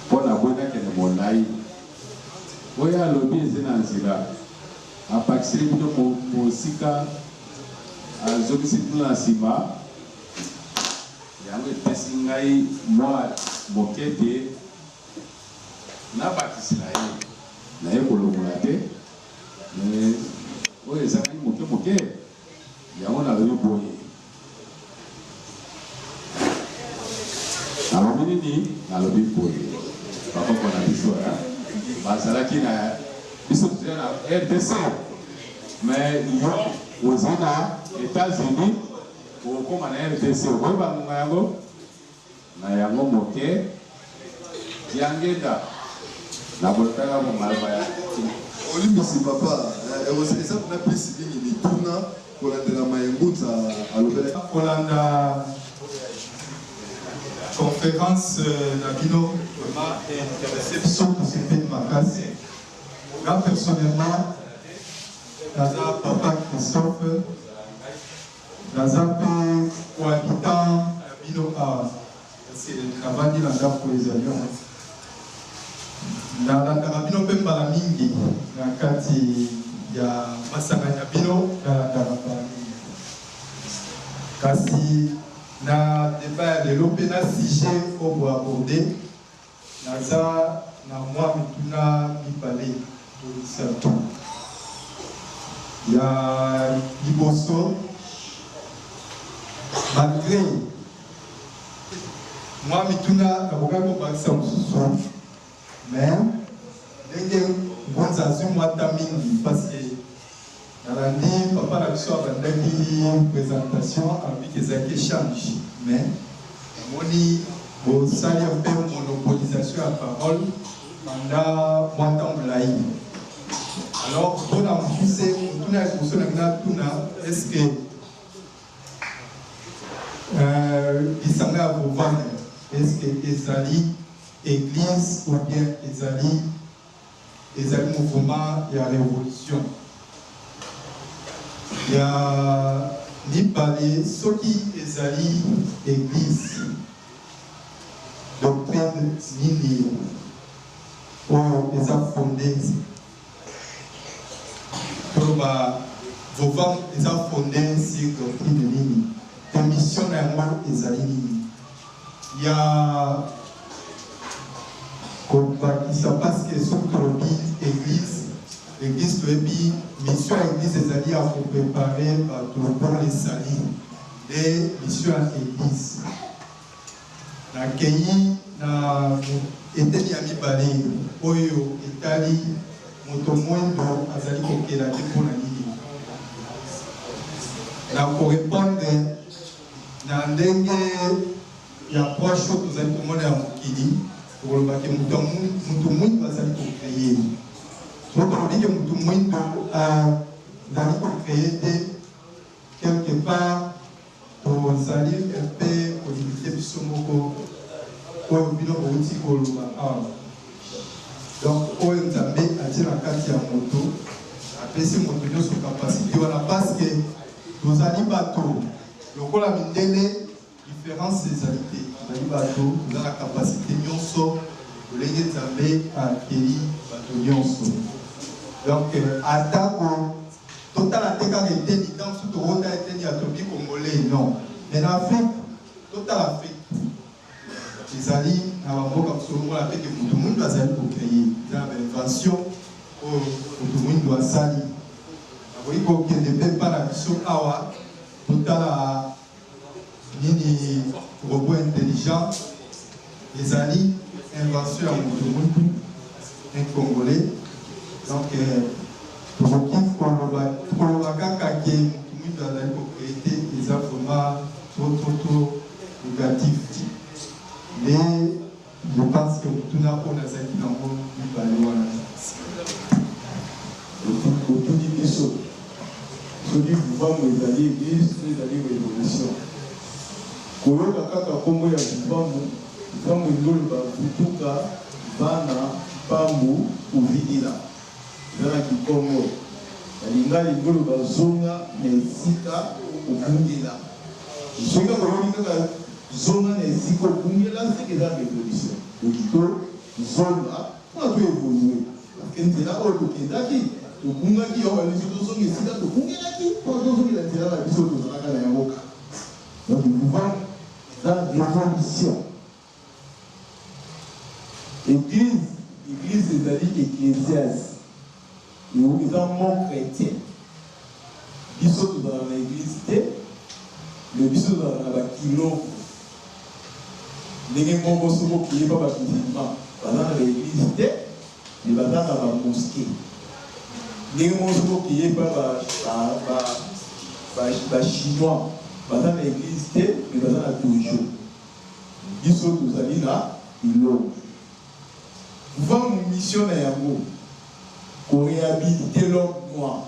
mpo naboyi nakende molai. Oyo alobi eze na nzela, abakiseli bino mosika, azongisi bino na nsima. Yango epesi ngai mwa moke te Nabakisela ye, naye kolongola te, mais oyo ezangaki moke moke, yango nalobi boye. Nalobi nini? Nalobi boye, bakoko na biso bazalaki na biso toza na RDC, mais yo oza na Etats-Unis, okokoma na RDC, okoyeba ngonga yango? Na yango moke, Diangenda, na bolotaka bo maloba ya tina. Olimbisi papa, eza pena pesi mingi mituna kolandela maye Ngunza alobelaki. Kolanda conference na bino vraiment interesse biso tosepeli makasi. Nga personnellement naza papa Christophe. Naza pe cohabitant na bino awa parce que navandi na ndako ezali wana. Nalandaka bino pe mbala mingi na kati ya masangani na bino, nalandaka mbala mingi. Kasi na debat ya lelo pe na sujet oyo bo aborder, naza na mwa mituna mibale to misato. Ya liboso, malgre mwa mituna nakokaki kobakisa mosusu, mais ndenge Ngunza azwi mwa temps mingi parce que nalandi papa na biso abandaki presentation alobi ke ezalaki echange, mais namoni bosali un peu monopolisation ya parole banda mwa temps molayi. Alors mpo na mokuse, motuna ya liboso nalingi natuna, est ce que lisanga ya Bovanda est ce que ezali eglise ou bien ezali ezali mouvement ya revolution? Ya mibale, soki ezali eglise, doctrine nini oyo eza fonde, toloba Vovam eza fonde sur doctrine nini pe mission na yango ezali nini? Ya. Kobakisa parce que soki tolobi eglise, eglise toyebi mission ya eglise ezali ya ko preparer bato pour le salut nde mission ya eglise. Nakeyi na eteni ya mibale oyo etali moto moindo azali kokela te mpo na nini. Na ko repondre na ndenge ya approche oyo tozali komona ya mokili, tokoloba ke moto moto mwindo azali ko creer. Soki tolobi ke moto mwindo azali ko creer te, quelque part tozali un peu ko limiter biso moko oyo bino bowuti koloba awa. Donc oyo Nzambe atie na kati ya moto, apesi moto nionso capacite wana parce que tozali bato lokola mindele. Difference ezali te, tozali bato, toza na capacite nionso lolenge Nzambe akeli bato nionso. Donc atako totala te kaka eteni, tango mosusu tokotala eteni ya tobi congolais non, mais na Afrique, totala Afrique ezali na ba mboka mosusu okomona pe ke moto muindu azali ko creer, eza na ba invention oyo moto muindu asali. Nakoki kokende pe epa na biso awa totala Nini robot intelligent ezali invention ya mutu mutu un congolais donc tokoki koloba koloba kaka ke mutu muindu azali ko cree te eza vraiment trop trop trop negatif nde je pense que motuna oyo nazalaki nango mibale wana. Otuni biso soki Vuvamu ezali eglise to ezali revolution. Koyoka kaka kombo ya Vuvamu, Vuvamu elingi oloba Vutuka Vana Pambu Uvidila. Eza na kikongo. Na lingala elingi oloba zonga na esika obungela. Soki kaka oyoki kaka zonga na esika obungela, ce que eza revolution. Donc to zonga pona to evoluer. Parce que nzela oyo tokendaki, tobungaki, yango balingi biso tozonga esika tobungelaki pona tozongela nzela na biso oyo tozalaka na yango kala. Donc mouvement eza revolution. Eglise, eglise ezali ecclesias, eza mot chretien. Biso tozalaka na eglise te, mais biso tozalaka na ba kilombo. Ndenge moko soki okeyi epa ba musulmans, baza na ba eglise te, mais baza na ba mosquee. Ndenge moko soki okeyi epa ba chinois, baza na eglise te, mais baza na dojo. Biso tozali na bilongi. Mvangu mission na yango ko rehabiliter l'homme noir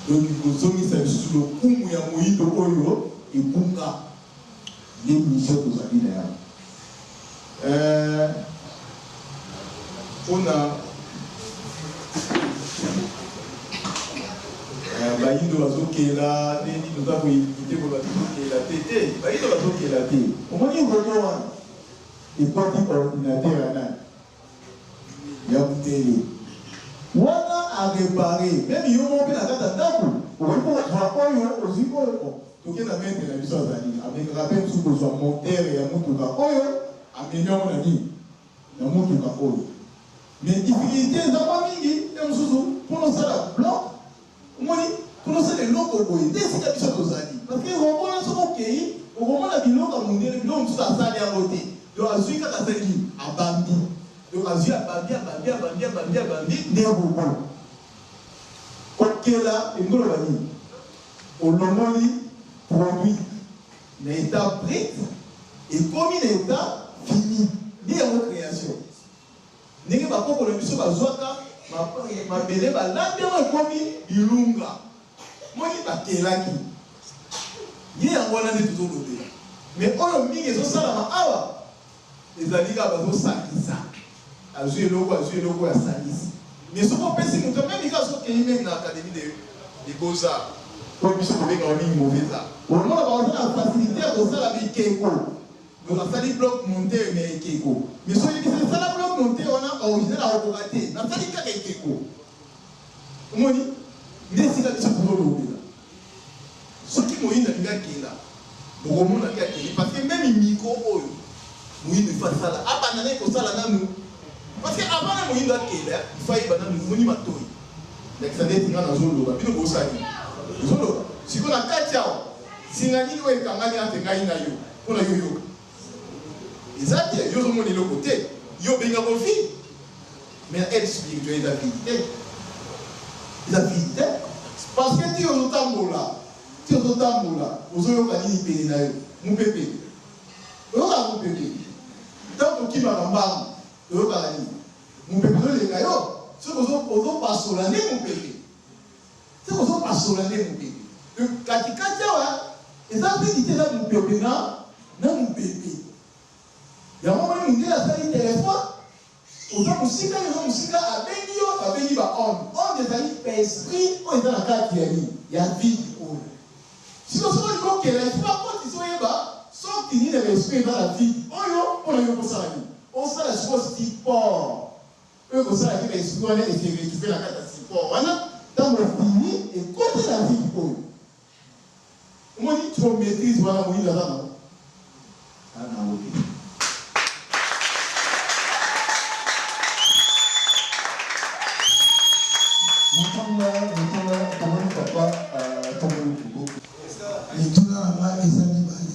donc kozongisa lisusu lokumu ya moyindo oyo ebunga nde mission tozali na yango. Euh pona eh, bayindo bazokela nde nini oza koevite koloba tozokela te te bayindo bazokela te omoni robo wana ekoti ordinateur ya nani ya mundele wana arepare meme yo moko mpe na kati ya ndako okoki kozwa oyo ozwi oyo toke na maitre na biso azali amekaka mpe mosusu kozwa motere ya motuka oyo amemi yango na nini na motuka oyo mais difficulté eza mwa mingi ya mosusu mpona osala bloc omoni mpona osala eloko boye nde esika biso tozali parce que robot wana soki okei okomona biloko ya mondele biloko mosusu asali yango te donc azwi kaka asali nini abambi donc azwi abambi abambi abambi abambi abambi nde robot kokela elingi oloba nini olongoli produit na etat brut ekomi na etat fini nde yango creation ndenge bakoko na biso bazwaka mabele balambi yango ekomi bilunga moni bakelaki ye yango wana nde tozolobela mais oyo mingi ezosalama awa ezali kaka bazosangisa azwi eloko azwi eloko asangisi mais soki opesi moto meme kaka soki okei meme na académie de beaux arts oyo biso tobengaka mingi mauvais art omona baza na facilité ya kosala bikeko donc asali bloc monte na ekeko mais soki oyebisi esala bloc monte wana original akokoka te nasali kaka ekeko omoni nde esika biso tozolobela soki moyindo alingi akenda bokomona ke akei parce que meme micro oyo. Moyindo il faut asala, abanda naye kosala nanu parce que avant na moyindo akela il faut ayeba nanu moni matoyi. Ndakisa ndeti nga nazo loba bino bosala nini? Bozo loba sikoyo na kati awa singa nini oyo ekangani entre ngai na yo pona yo oyoka? Eza te, yo ozo mona eloko te, yo obengi yango vide mais na aide spirituelle eza vide te, eza vide te parce que ti ozo tambola, ti ozo tambola ozo yoka nini pene na yo? Mupepe. Oyokaka mopepe? Ntango tokimaka mbangu, toyokaka nini? Mopepe ezoleka yo. Soki ozopasola nde mopepe. Soki ozopasola nde mopepe. Donc katikati awa eza vide te, eza mopepe na na mopepe. Yango omoni mondele asali telefone, oza mosika, yo oza mosika, abengi yo, babengi ba onde. Onde ezali ba esprit oyo eza na kati ya nini? Ya vide oyo. Sikoyo soki olingi okela il faut bakotisa oyeba sorte nini ya ba esprit eza na vide oyo pona yo okosala nini? Osala sikoyo support oyo ekosala ke ba esprit wana e se retrouver na kati ya support wana tango ofini ekoti na vide oyo. Omoni trop maitrise wana moyindo aza nango? Aza nango te. Motuna, motuna, tomoni papa atomboli loboko. Mituna na ngai eza mibale.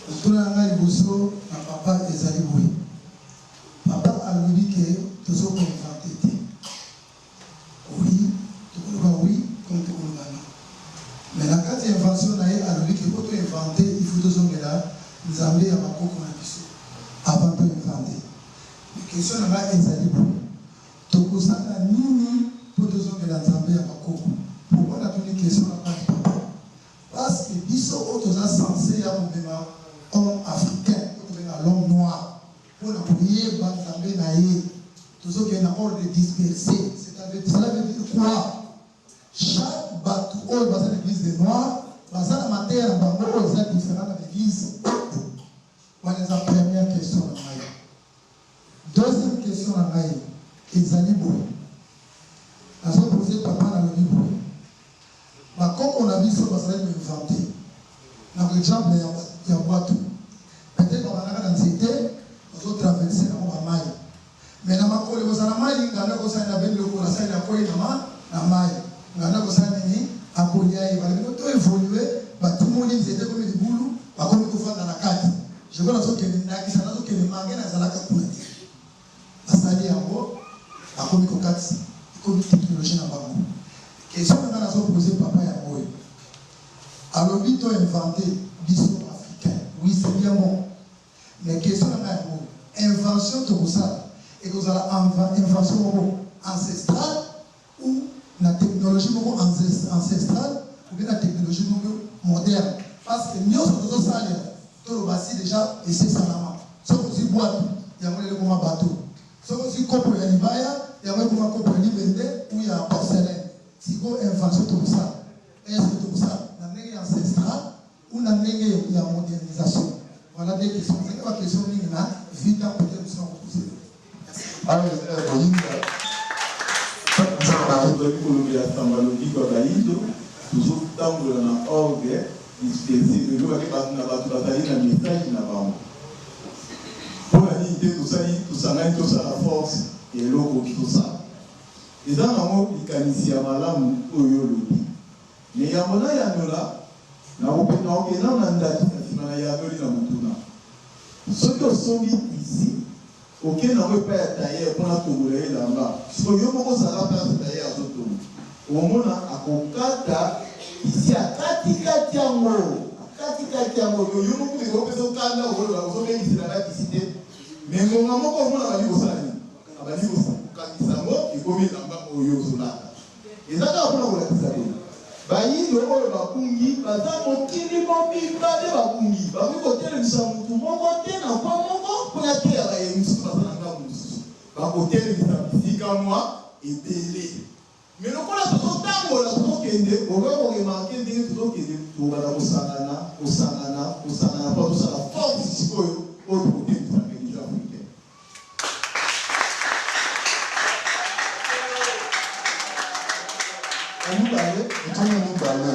Motuna na ngai liboso na papa ezali boye. Papa alobi ke tozo ko inventer te. Oui, tokoloba oui comme tokoloba non. Mais na kati ya invention na ye alobi ke po to inventer il faut tozongela Nzambe ya ba koko na biso avant to inventer. Mais question na nga ezali boye, tokosala nini po tozongela Nzambe ya ba koko? Pourquoi natuni question na kati papa? Parce que biso oyo toza cense ya komema homme africain oyo tobenga l'homme noir Pona koyeba Nzambe na ye, tozo kende na ordre disperse, cela veut dire quoi? Chaque batu oyo baza na eglise de noir baza na mateya na bango oyo eza different na ba eglise oyo. Wana eza première question na ngai. Deuxième question na ngai ezali boye, nazo poser papa nalobi boye, Ba koko na biso bazalaki ko inventer na ko exemple ya bwatu peut etre ba bandaka na nzete bazo traverser nango ba mayi mais na makolo ekozala mayi ngando akosala nini abendi lokolo asali akweyi na ma na mayi ngando akosala nini akolia ye balobi no to evoluer ba timoli nzete ekomi libulu bakomi kofanda na kati je crois nazo kende ndakisa nazo kende mange nazalaka kuna te. Basali yango bakomi kokatisa ekomi technologie na bango. Question na nga nazo poser papa yango oyo alobi to inventer biso africain oui c'est bien bon mais question na nga yango oyo invention tokosala ekozala invention moko ancestrale ou na technologie moko ancestrale ou bien na technologie moko moderne parce que nionso tozo salela toloba si dejà esi esalama soki ozui bwatu yango lelo ekoma bateau soki ozui kopo ya libaya yango ekoma kopo ya libende ou ya porcelaine sikoyo invention tokosala est ce que tokosala na ndenge ya ancestrale ou na ndenge ya modernisation voilà deux questions ezali ba questions mingi na vu temps peut etre mosusu nako poser. Awa eza ya koyinda. Tozali kolobela sango ya lobiko ya bayindo, tozo tambola na ordre disperse, toyoka ke batu na batu bazali na message na bango. Pona nini te tosali tosangani tosala force ya eloko tosala. Eza nango likanisi ya malamu oyo yo olobi. Mais yambo nayanola, nakokende nanu na ndakisa sima nayanoli na motuna. Soki osombi tisi, oke nango epai ya tailleur pona atongola yo elamba, sikoyo yo moko zala place tailleur azo tonga, okomona akokata tisi akati kati yango, akati kati yango, donc yo moko kutu ekopesa yo kanda, okoloba ozo bengisela nga tisi te, mais ngonga moko okomona abandi kosala nini? Abandi kokangisa yango ekomi elamba oyo yo ozolata. Eza kaka pona kolakisa boye bayindo oyo babungi baza mokili mobimba nde babungi bakoki kotelemisa mutu moko te na coin moko pona ateya baye misusu baza na ngambo mosusu bakotelemisa bisika mwa ebele mais lokola tozotambola tozokende bokoki ko remarquer ndenge tozokende tokobanda kosangana kosangana kosangana po tosala force sikoyo oyo tokotelemisa religion africaine. Ya mibale, motuna ya mibale.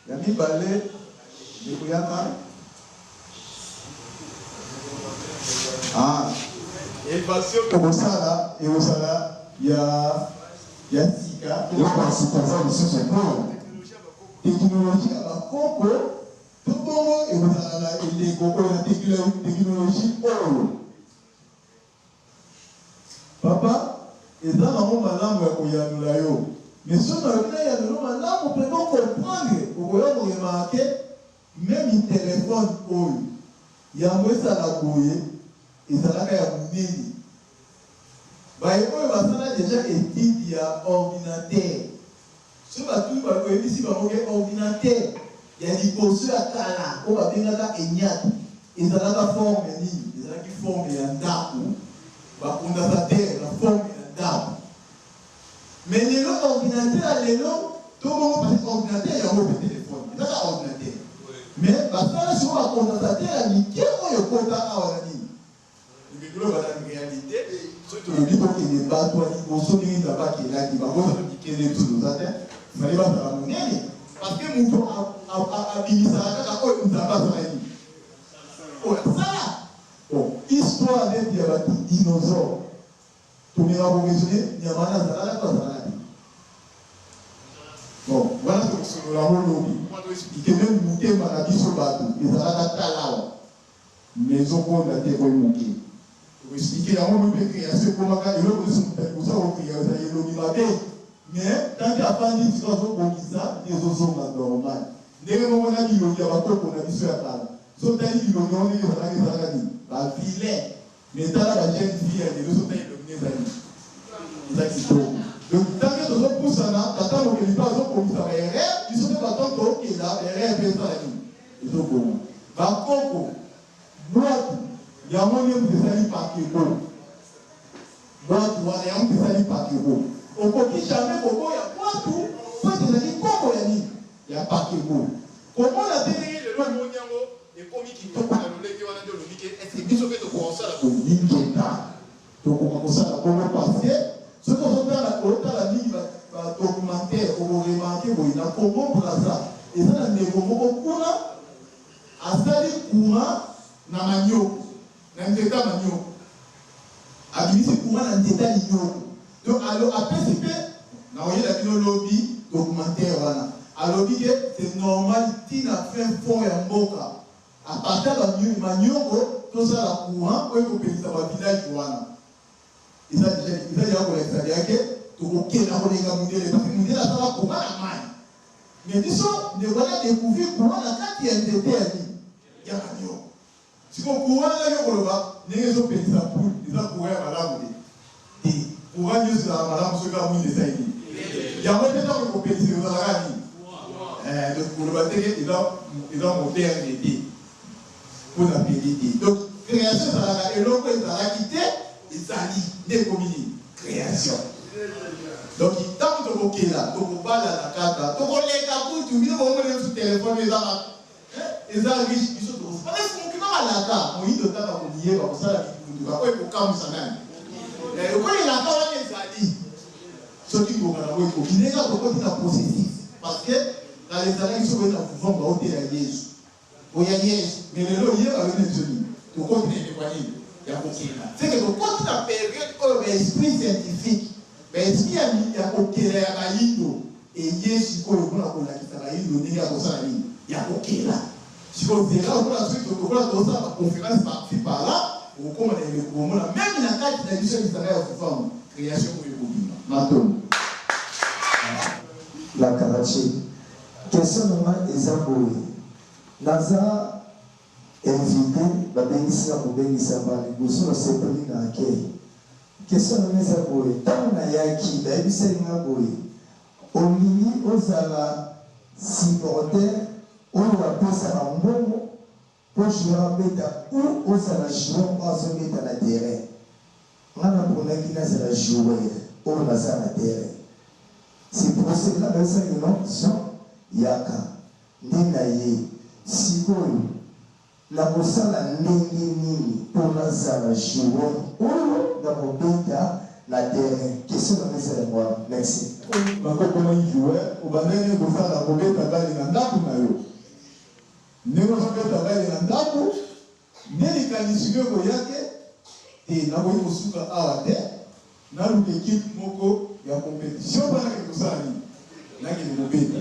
Ya mibale, ndeko yaka. Ah, Invention tokosala ekozala ya ya sika. Eloko ya sika eza lisusu te. Teknologie ya bakoko to bongo ekozala na eleko oyo na teknologie oyo. Papa, eza nango malamu ya koyanola yo, mais soki nalobi nayanola yo malamu mpenza o comprendre, okoya ko remarquer meme telephone oyo yango esala boye ezalaka ya munene. Baye oyo basala dejà etude ya ordinateur, soki batuni ba oyebisi bango ke ordinateur ya liboso ya kala oyo babengaka ENIAC ezalaka forme nini? Ezalaki forme ya ndaku, ba condensateur na forme ya ndaku. Mais lelo ordinateur ya lelo to bongo parce que ordinateur yango pe telephone eza kaka ordinateur mais basala sikoyo ba condensateur ya mike oyo ekota awa na nini? Ndenge toloba na realite, soki tolobi tokende batu ya liboso ndenge Nzambe akelaki bango baza mike nde biso toza te, fallait bazala monene parce que mutu abimisaka kaka oyo Nzambe asala nini? Oyo asala. Bon, histoire neti ya ba dinosaures, tomeka ko raisonner nyama wana azalaka to azalaka te? Bon, wana tokosolola yango lobi, po to expliquer meme motema na biso batu ezalaka tala awa. Mais ezo konda te ekomi muke. Toko expliquer yango omoni pe creation ekomaka eloko nionso mutu ya liboso ako crea ezala elongi mabe mais tant que afandi sikoyo azo bongisa nde ezo zonga normal. Ndenge moko na bilongi ya ba koko na biso ya kala soki otali bilongi yango ndenge ezalaka ezalaka nini? Ba vilain mais tala ba jeune fille ya lelo soki otali elongi ne eza nini? Eza kitoko. Donc tant que tozo pusana tata mokeli pe azo bongisa ba erreur biso pe ba tango tokela ba erreur pe esala nini? Ezo bonga. Ba koko bwatu yango nde mutu esali paquebot. Bwatu wana yango mutu esali paquebot. Okoki jamais koboya bwatu po ete ezali kombo ya nini? Ya paquebot. Komona te ndenge lelo omoni yango ekomi kitoko na lolenge wana nde olobi ke est ce que biso pe tokoka kosala boye? Ingeta. Tokoka kosala bongo parce que soki ozo tala otala mingi ba ba documentaire oko remarquer boye na Congo Brazza eza na ndeko moko kuna asali courant na manioko na nzete ya manioko abimisi courant na nzete ya linyoko donc alo apesi pe nakoyela bino lobi documentaire wana alobi ke c'est normal ti na fin fond ya mboka A partir ya ba manioko tosala courant oyo ekopelisa ba village wana. Eza dejà eza dejà kolakisa dejà ke tokokenda koleka mundele parce que mundele asala courant na mayi mais biso ndeko wana a decouvrir courant na kati ya nzete ya nini ya manioko. Sikoyo courant wana yo okoloba ndenge ezopelisa ampoule eza courant ya malamu te? Te, courant nionso ezalaka malamu soki kaka mwinda esali nini? Yango pe tango ekopelisa ekozala kaka nini? Eh, donc koloba te ke eza eza moderne te pona pele te. Donc creation ezalaka eloko ezalaki te ezali nde ekomi nini? Creation. Donc tango tokokela tokobalana kaka tokoleka kutu bino bomona biso telephone eza ba Eza riche biso toko parce que mokili malaka moyindo tata komiyeba kosala bingunduka oyo ekokamwisa nani eh, lokola elaka wana ezali soki ngonga nango ekoki ndenge kaka tokoti na processus parce que kala ezalaki soki oye na couvent baoteya yezu oya yezu mais lelo ye balobi na biso nini tokoti na eleko ya nini ya kokenda seke tokoti na periode oyo ba esprit scientifique ba esprit ya kokela ya bayindo Eye sikoyo pona kolakisa bayindo ndenge ya kosala nini? Ya kokela. Sikoyo zela lokola soki lokola tozosala ba conference par ci par là, okokoma na eleko okomona meme na kati na biso ya lisanga ya Vuvamu creation oyo ekobima. Matondo. La Karachi. Question na nga eza boye, naza invite babengisi nga kobengisa mbala liboso nasepeli na accueil. Question na nga eza boye, tango na yaki ba yebisaki nga boye, olingi ozala supporter oyo apesaka mbongo po joueur abeta ou ozala joueur oyo azo beta na terrain? Nga na ponaki nazala joueur oyo naza na terrain. C'est pour cela ba yebisaki non Jean yaka nde naye sikoyo. Nakosala ndenge nini po nazala joueur oyo nakobeta na terrain? Question na nga eza yango wana. Merci. Mako okomaki joueur, obandaki nde kosala kobeta balle na ndaku na yo. Ndenge ozo beta balle na ndaku, nde likanisi no ekoya ke. Te, nakoki kosuka awa te, naluka equipe moko ya competition mpo nakende kosala nini? Nakende kobeta.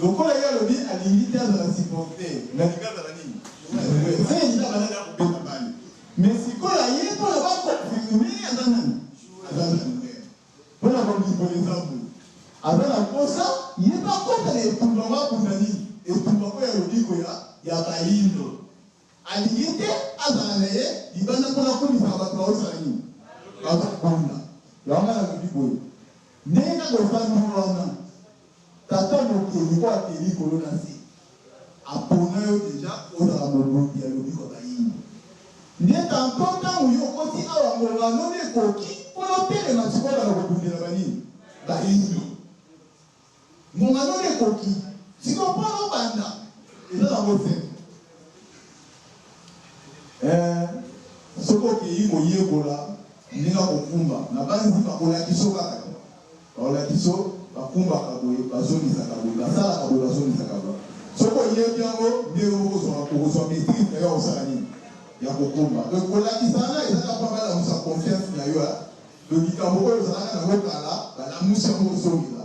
Lokola ye alobi alingi te azala supporter, mais alingi azala nini? Joueur. Seke dejà abanda dejà kobeta balle. Mais sikoyo aye mpo na ba confirmer ye aza nani? Aza joueur. Mpo na kolimbola eza boye, aza na mposa ye mpe akota na etumba yango, abunda nini? Etumba oyo ya lobiko ya ya bayindo. Alingi te azala na ye libanda mpo nakumisaka bato baosala nini? Bazobunda. Yango ngai nalobi boye, ndenge kaka ofandi wana, Tata Mokeli oyo akeli likolo na nse apona yo dejà ozala mobundi ya lobiko ya bayindo. Nde tantot ntango yo okoti awa ngonga no nde ekoki mpo na otelema sikoyo obanda kobundela ba nini? Bayindo. Ngonga no nde ekoki sikoyo mpo na obanda eza nango simple. Eh, soki okeyi koyekola ndenge ya kokumba, nabanzi bakolakiso kaka te. Bakolakiso bakumbaka boye, bazongisaka boye, basalaka boye, bazongisaka boye. Soki oyebi yango, nde yo moko okozwa maitrise na yo ya kosala nini? Ya kokumba. Donc kolakisa wana eza kaka mpo balamusa confiance na yo. Donc likambo oyo ozalaka nango kala, balamusi yango ozongela.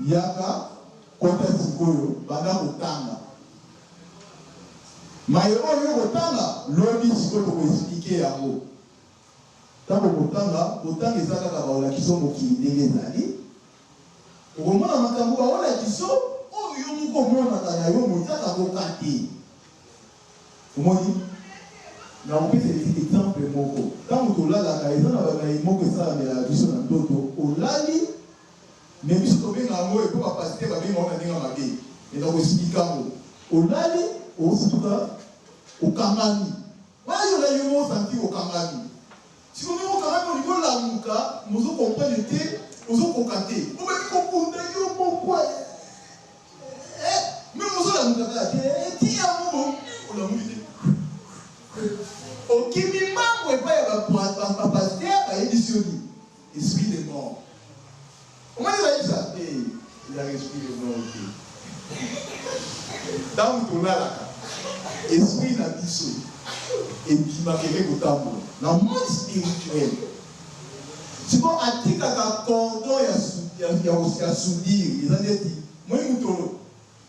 Yaka, kota sikoyo, banda kotanga. Maye oyo yo okotanga, lobi sikoyo toko expliquer yango. Tango okotanga, kotanga eza kaka baolakiso mokili ndenge ezali. Okomona makambo baolakiso oyo yo moko omonaka na yo motiaka koka te. Omoni? Nakopesa exemple moko. Tango tolalaka, eza na ba maye moko esalamelaka biso na ndoto, olali, Mais biso tobenga yango epo ba pasteur ba benga yango na ndenge ya mabe mais nako explique yango olali osutuka okangami wana yo olali yo moko osentir okangami sikoyo ndenge okangami olingi olamuka mais ozo comprendre te ozo koka te obandi kobunda yo moko eh mais ozo lamuka kaka te eh ti yango bo olamuki te okimi mbangu epai ya ba pasteur bayebisi yo nini Esprit de mort. Omoni bayebisa te ezalaka esprit de mort te. Ntango tolalaka, esprit na biso ebimaka eke kotambola na monde spirituel. Sikoyo atikaka cordon ya, ya, ya, ya soudure eza neti moi motolo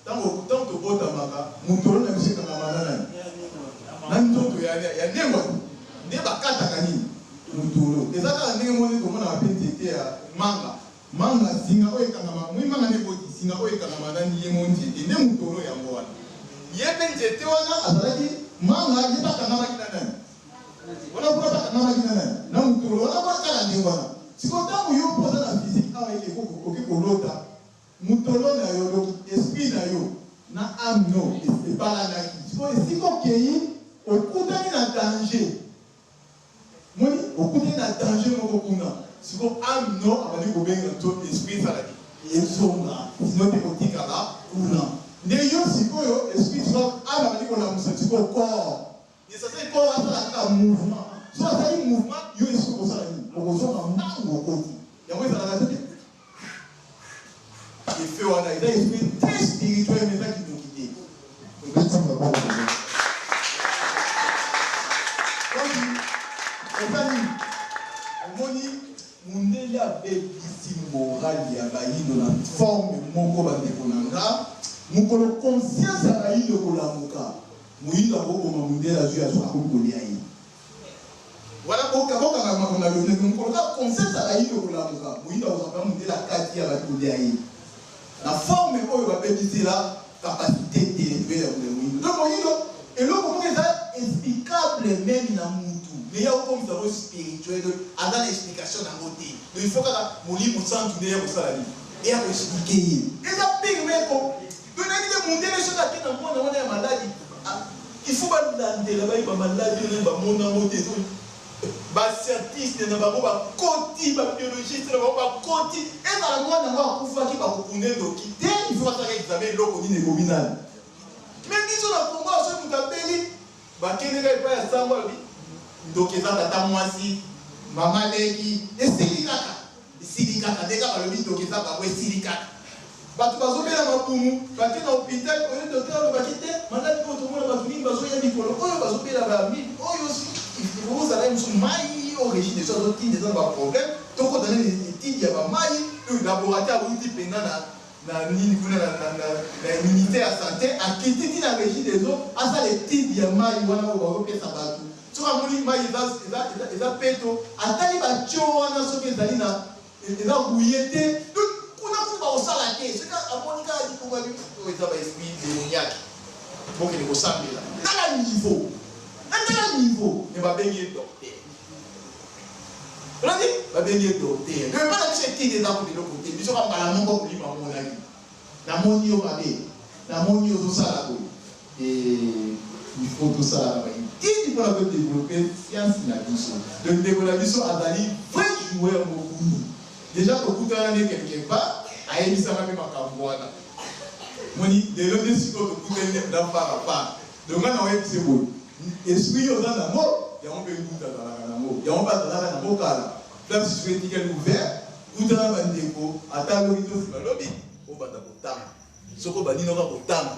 Tango tango tobotamaka motolo na biso ekangama na nani? Na nzoto ya ya ndengwa te. Nde bakataka nini? Motolo. Eza kaka ndenge moko nde tomonaka pe nzete ya manga. Manga singa oyo ekangama, moi manga nde eboti singa oyo ekangama na ye mo nzete nde motolo yango wana. Ye pe nzete wana azalaki manga ye pe akangamaki na nani? Wana kuna pe akangamaki na nani? Na motolo wana kuna kaka ndenge wana. Sikoyo tango yo pe oza na physique awa eke oke kolota Mutolo na yo donc esprit na yo na ame no ebalanaki sikoyo esika okeyi okutani na danger omoni okutani na danger moko kuna sikoyo ame no abandi kobenga to esprit esala nini ezonga sinon te kotikala kuna nde yo sikoyo esprit sikoyo ame abandi kolamusa sikoyo corps Necessaire corps asala kaka mouvement soki asali mouvement yo esprit okosala nini okozonga mbangu okoti yango ezalaka te Effet wana eza esprit très spirituel mais eza kindoki te. Obeti maboko mpenza. Donc eza nini? Omoni mundele abebisi morale ya bayindo na forme moko bandeko na nga, mokolo conscience ya bayindo ekolamuka, moyindo akoboma mundele azui azui akomi kolia ye. Wana boka bokanga makambo na lolenge mokolo kaka conscience ya bayindo ekolamuka, moyindo akozwa mpenza mundele akati ye abandi kolia ye na forme oyo babebisela capacite intellectuelle ya moyindo. Donc moyindo eloko moko eza explicable meme na mutu mais ye akokomisa yango spirituel, donc aza na explication na yango te. Donc il faut kaka molimo santu nde eya kosala nini? Eya ko expliquer ye. Eza pire meko. Donc nayebi te mundele soki ake na mwana wana ya maladi il faut balandela bayeba maladi oyo nani bamona yango te ba scientiste na bango bakoti ba biologiste na bango bakoti ezala mwana yango akufaki bakokunda ndoki te il faut basalaka examen eloko nini ekomi nani me biso na Congo soki moto abeli bakendeka epai ya sango alobi ndoki eza tata mwasi mama leki esili kaka Esili kaka ndenge kaka balobi ndoki eza bango esili kaka. Batu bazobela mabumu bake na hopital oyo docteur alobaki te maladi oyo tomona batu mingi bazoya mikolo oyo bazobela ba amibe oyo si. Ekozala ye mosusu mai oyo Régie des eaux azotinda eza na baproblème, tokota nani etindi ya bamai oyo laboratoire awuti mpenza na na nini kuna na, na, na, na ministère ya santé, akiti ti na Régie des eaux, asala etindi ya mai wana oyo bazopesa bato. Soki amoni mai eza, eza, eza, eza peto, atali batio wana soki ezali na eza rouillé te, donc kuna kutu bakosala te. Soki amoni kaka likonga oyo eza ba esprit démoniaque, bokende kosambela. Tala niveau, tala niveau, me babengi ye docteur. Olandi, babengi ye docteur. Donc epai na biso etindi eza kutu eloko te. Biso ka mbala moko molimo amonaki, namoni yo mabe, namoni yo ozosala boye. Il faut tosalaka ba etindi mpona kodévelopper science na biso. Donc ndeko na biso azali vrai joueur mobulu. Déjà tokutana ne quelque part, ayebisaka mpe makambo wana. Moni lelo nde sikoyo tokutani nde na part à part. Donc nga na oyebise boye, esprit oyo oza nango yango mpe nguta azalaka nango, yango mpe azalaka nango kala. Place sikoyo etikali ouvert, kutana bandeko, ata lobi to nsima lobi obanda kotanga. Soki obandi noka kotanga,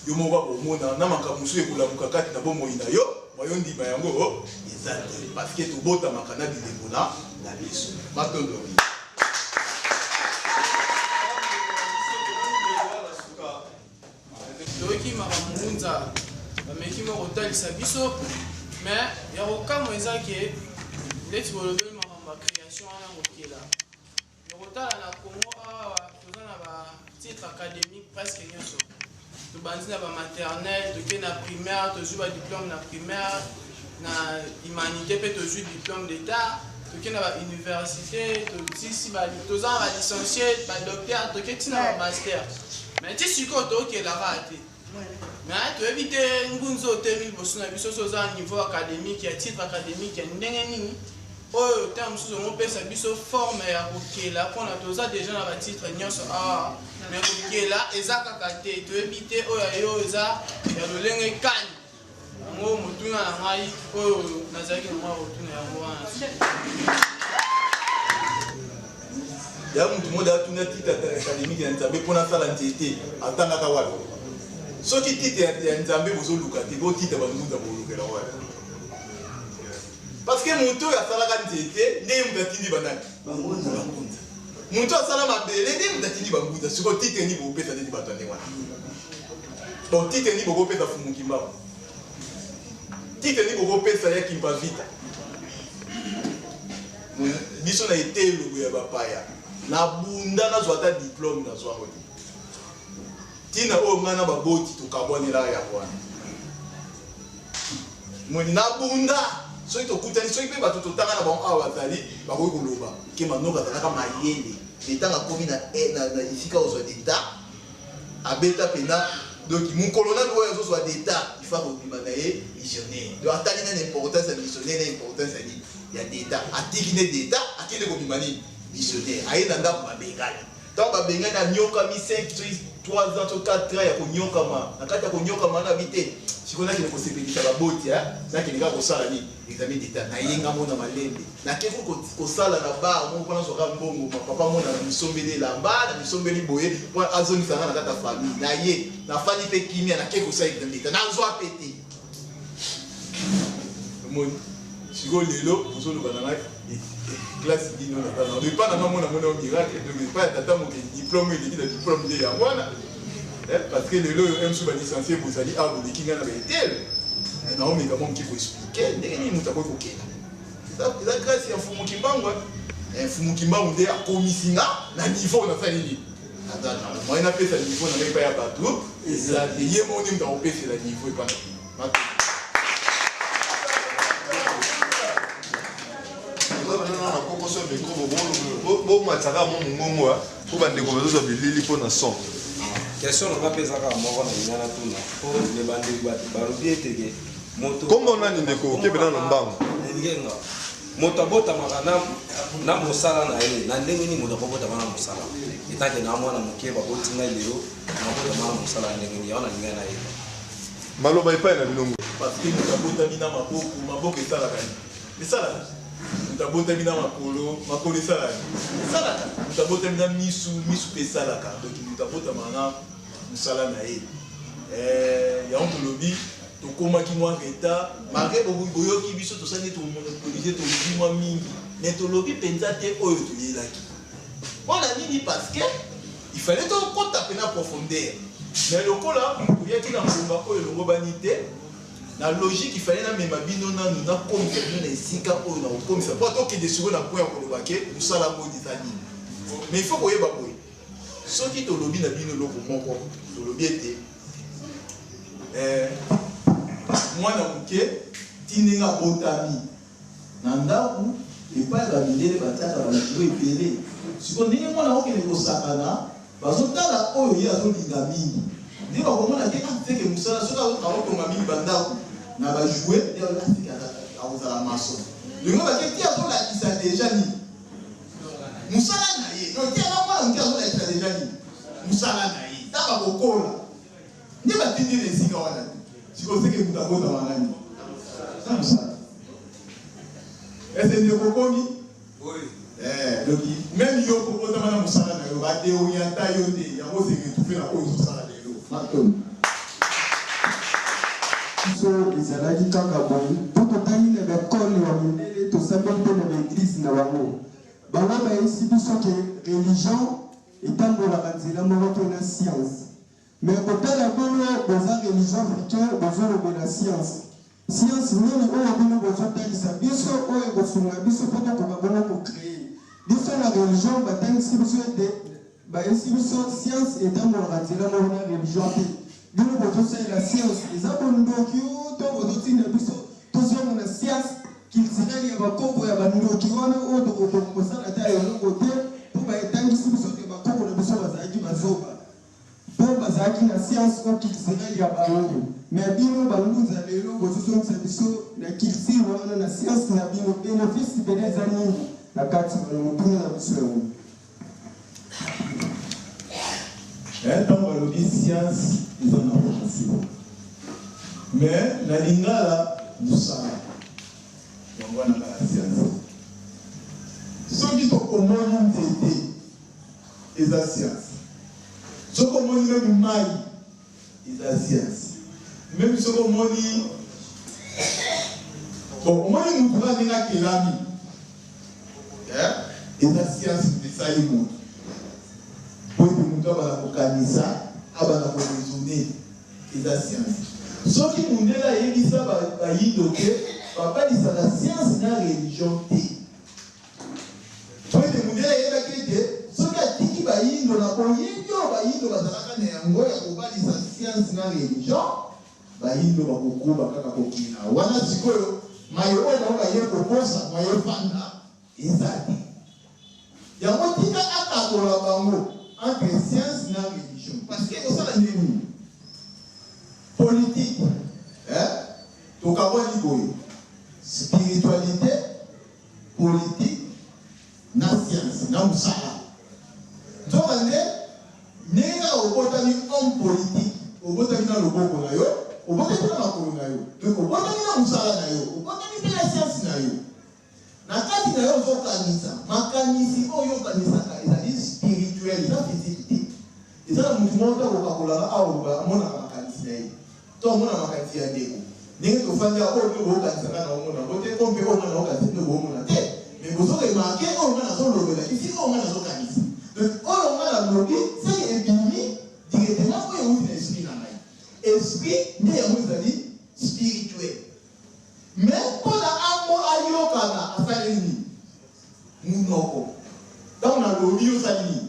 yo moko akomona na makambo mosusu ekolamuka kati na bomoi na yo, mwa yo ndima yango eza te, parce que tobotamaka na bilembo na na biso. Matondo mingi. Toyoki makambo ngunza bameki moko kotalisa biso, mais ya kokamwa eza ke neti bolobeli makambo ya création wana kokela kotala na Congo awa, toza na ba titre académique presque nyonso. Tobandi na bamaternelle, tokei na primaire, tozwi badiplôme na primaire, na humanité mpe tozwi diplôme d'état, tokei na bauniversité, tosisi, toza na balicencié, badocteur, tokei ntina bamaster, mais ti sikoyo tokelaka te. Mais toyebi te ngunza otemi liboso na biso so oza na niveau académique ya titre académique ya ndenge nini oyo ntango mosusu omopesa biso forme ya kokela, mpona toza déjà na batitre nyonso awa, mais kokela eza kaka te. Toyebi te oyo ya yo eza ya lolenge kani. Yango motuna na ngai oyo nazalaki na mwa kotuna yango wana. Ya mutu moko atuna titre académique ya Nzambe mpona asala nzete, atangaka wapi? Soki titre ya Nzambe bozoluka te, bo titre bangunza bolukela wapi? Parce que moto oyo asalaka nzete nde ye moto atindi banani? Bangunza. Moto asala mabele nde moto atindi bangunza. Sikoyo titre nini bokopesa neti bato ya ndenge wana? Bon, titre nini bokopesa Fumu Kimbangu? Titre nini bokopesa ya Kimpa Vita? Biso na etelo ya bapaya, nabunda nazwa ata diplôme, nazwa yango te. Ntina oyo ngai na baboti tokabwanelaka yango wana. Moni nabunda, soki tokutani, soki mpe bato totanga na bango awa bazali, bakoki koloba ke Manoka azalaka mayele, me ntango akomi na, na, na esika ozwa d'état, abeta mpena. Donc mokolo nani oyo azozwa d'état, il faut kobima na ye missionnaire. Donc atali nani importance ya missionnaire na importance ya nini ya d'état, atiki nde d'état, akende kobima nini missionnaire. Aye na ndako, babengani. Ntango babengani, anyokami 5 soki 3 ans to 4 ans ya konyokama. Na kati ya konyokama wana, abi te, sikoyo nakende kosepelisa baboti, nakende kaka kosala nini, examen d'état. Nayenga mona malembe, nake kosala na bar moko mpona nazwaka mbongo. Papa mona na misombeli elamba, na misombeli boye mpo azongisa nga na kati ya famille na ye. Nafandi mpe kimia, nake kosala examen d'état, nazwa mpe te. Omoni sikoyo lelo ozoloba na ngai classe nini oyo natanga? Epa na nga mona mona miracle. Donc epa ya tata moke, diplôme eleki na diplôme nde yango wana, parce que lelo oyo msu balicencié bozali awa, boleki ngai na baetele. Naomeka mwa moke koexpliquer ndenge nini moto akoki kokenda. Eza grâce ya Mfumu Kimbangu. Mfumu Kimbangu nde akomisi nga na niveau nasali nini, moyen napesa niveau na ngai epai ya bato eza te. Ye moko nde moto akopesela niveau epai na. Nakokoso micro, bomatisaka mo mongongo mpo bandeko bazozwa bilili mpo na son. Question na nga mpe eza kaka moko na linga natuna, mpo le bandeko balobi eteke moto. Kombo nani, ndeko? Okebe nano mbango. Ngenga. Moto abotamaka na mosala na ye na ndenge nini? Moto akobotama na mosala etake na mwana moke, baboti ngai lelo, nabotama na mosala ndenge nini? Yango nalingai nayeba. Maloba epai na bino. Parce que moto abotami na maboko, maboko esalaka nini? Esalaka. Moto abotami na makolo, makolo esalaka nini? Esalaka. Moto abotami na misu, misu mpe esalaka. Donc moto abotamaka na mosala na ye. Yango tolobi. Tokomaki mwa retard malgré boyoki biso tosali nde tomonopolise, tolobi mwa mingi mais tolobi mpenza te oyo toyelaki. Mpo na nini? Parce que il fallait tokota mpena profondeur, mais lokola toyaki na ngonga oyo elongobani te na logique, il fallait namema bino nanu, nakomisa bino na esika oyo nakokomisa mpo tokende sikoyo na point ya koloba ke mosala yango eza nini. Mais il faut koyeba boye, soki tolobi na bino eloko moko, tolobi ete mwana moke ti ndenge abotami na ndako epai bamindele batiaka bajouets ebele, sikoyo ndenge mwana akokende kosakana, bazotala oyo ye azolinga mingi, nde bakomona ke seke mosala. Soki akotonga mingi bandako na bajouets, nde seke akozala maçon. Ndenge bake ti azolakisa déjà nini? Mosala na ye. Donc ti aza mwana moke, azolakisa déjà nini? Mosala na ye. Ntango akokola, nde batindi na esika wana te. Sikoyo seke moto abotama nani? Na mosala. Ese ndeko okomi? Donc même yo kobotama na mosala na yo, badéorienta yo te, yango se retrouve na oyo ozosala lelo. Matolo. Biso ezalaki kaka boye mpo totangi na baekole ya mindele, tosambeli mpe na baeglize na bango. Bango bayebisi biso ke religion etambolaka nzela moko te na science. Mais kotala bino, boza religion africain, bozolobela science. Science nini oyo bino bozotalisa biso oyo ekosunga biso mpo tokoka bongo kocréer? Biso na religion batangisi biso ete, bayebisi biso science etambolaka nzela moko na religion te. Bino bozosalela science, eza bondoki o to bozotinda biso tozonga na science culturelle ya bakoko ya bandoki wana oyo tokokoka kosala te eloko te, mpo baetangisi biso te bakoko na biso bazalaki bazoba mpo bazalaki na science o culturelle ya bango. Mais bino bangunza lelo bozozongisa biso na culture wana, na science na bino. Bénéfice pene eza nini na kati wana? Motuna na biso yango. Ntango balobi science, eza na français, mais na lingala mosala yango wana kaka science. Soki tokomoni nzete, eza science. Soki omoni même mai, eza science. Même soki omoni, bon, omoni mutu kaka ndenge akelami, eza science. Esali motu po ete motu abanda kokanisa, abanda koraisonner, eza science. Soki mundele ayebisa bayindo te babalisaka science na religion te, po ete mundele ayebaki ete soki atiki bayindo na boyebi oyo bayindo bazalaka na yango ya kobalisa science na religion, bayindo bakokoba kaka kokila wana. Sikoyo maye oyo bango baye kokosa, maye efanda eza te. Yango tika akabola bango entre science na religion, parce que ekosala ndenge nini? Politique, eh? Tokabwani boye: spiritualité, politique na science na mosala. Nzoka nde ndenge kaka obotami homme politique, obotami na loboko na yo, obotami na makolo na yo, donc obotami na mosala na yo, obotami mpe na science na yo. Na kati na yo ozokanisa, makanisi oyo okanisaka ezali spirituel, eza physique te. Eza na motu moko te akokakolaka awa amonaka makanisi na ye to amona makanisi ya ndeko. Ndenge tofandi awa, oyo bino bokokanisa, nga na omona yango te, oyo mpe oyo nga na okanisa, bino boomona te, mais bozoremarquer oyo nga nazolobela isi, oyo nga nazokanisa. Donc oyo nga nalobi seke ebimi directement, oyo euti na esprit na ngai. Esprit nde yango ezali spirituel, mais mpona amo ayokana, asaleli nini? Munoko. Ntango nalobi, osali nini?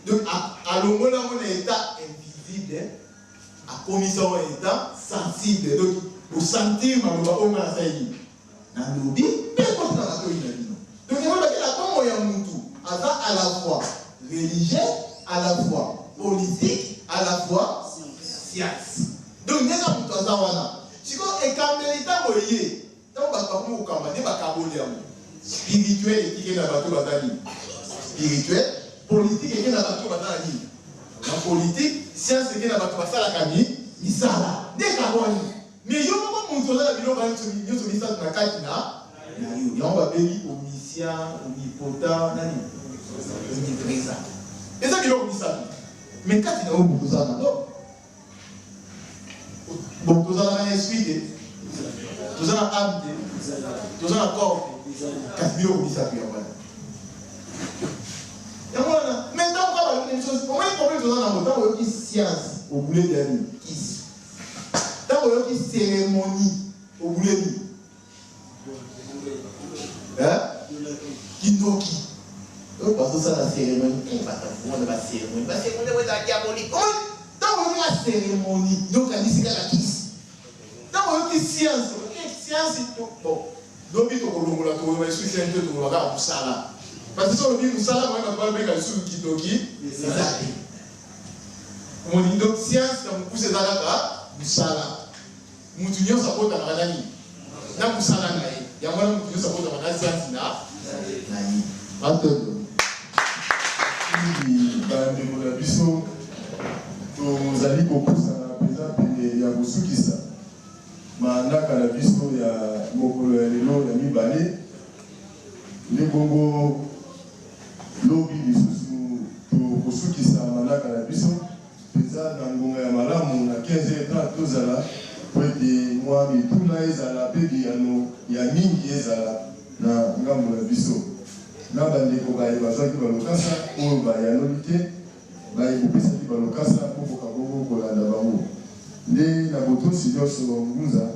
Donc alongoli yango na état invisible, akomisa yango na état sensible. Donc osentir maloba oyo nga nasali nini? Nalobi, mpe ekoti na matoi na bino. Donc yango bakela bongo ya mutu aza à la fois religieux, à la fois politique, à la fois science. Donc ndenge mutu aza wana sikoyo, ekambeli ntango eye, ntango bato bakomi kokamba, nde bakaboli yango. Spirituel etike na bato baza nini? Spirituel. Politique eke na bato baza na nini? Na politique. Science eke na bato basalaka ni misala. Nde ekabwani. Mais yo moko moto oza na biloko nyonso misato na kati na yo. Yango babengi omniscient, omnipotent, nani, omniprésent. Eza biloko misato, mais kati na yo moto oza nango. Bon, tozalaka na esprit te, toza na ame te, toza na corps te, kasi biloko misato yango wana. Yango wana, mais ntango kaka bayoki na biso, omoni problème toza nango, ntango oyoki science, obuleli ya nini? Kisi. Ntango oyoki cérémonie, obuleli Hein? Kindoki. Oyo bazosala cérémonie, eh bato wana ba cérémonie, ba cérémonie oyo eza diabolique. Oyo ntango oyoki na cérémonie, yo okanisi kaka kisi. Ntango oyoki science, oyoki science bon, lobi tokolongola tokoloba lisusu science te, tokoloba kaka mosala. Parce que soki olobi mosala, moye bato babenga lisusu kindoki eza te. Omoni, donc science na mokuse eza kaka mosala. Mutu nionso abotamaka na nini? Na musala na ye. Yango wana mutu nionso abotamaka na science na na ye. Matondo. Mingi ba ndeko na biso tozali kopusana mpenza pene ya kosukisa manaka na biso ya mokolo ya lelo ya mibale, nde bongo lobi lisusu tokosukisa manaka na biso. Mpenza na ngonga ya malamu, na 15h30 tozala, mpo ete mwa mituna ezala mpe biyano ya mingi ezala na ngambo na biso. Na bandeko baye bazwaki ba lokasa, oyo bayanoli te, baye bopesaki ba lokasa, bokoka bongo kolanda bango. Nde na botosi nionso, Ngunza,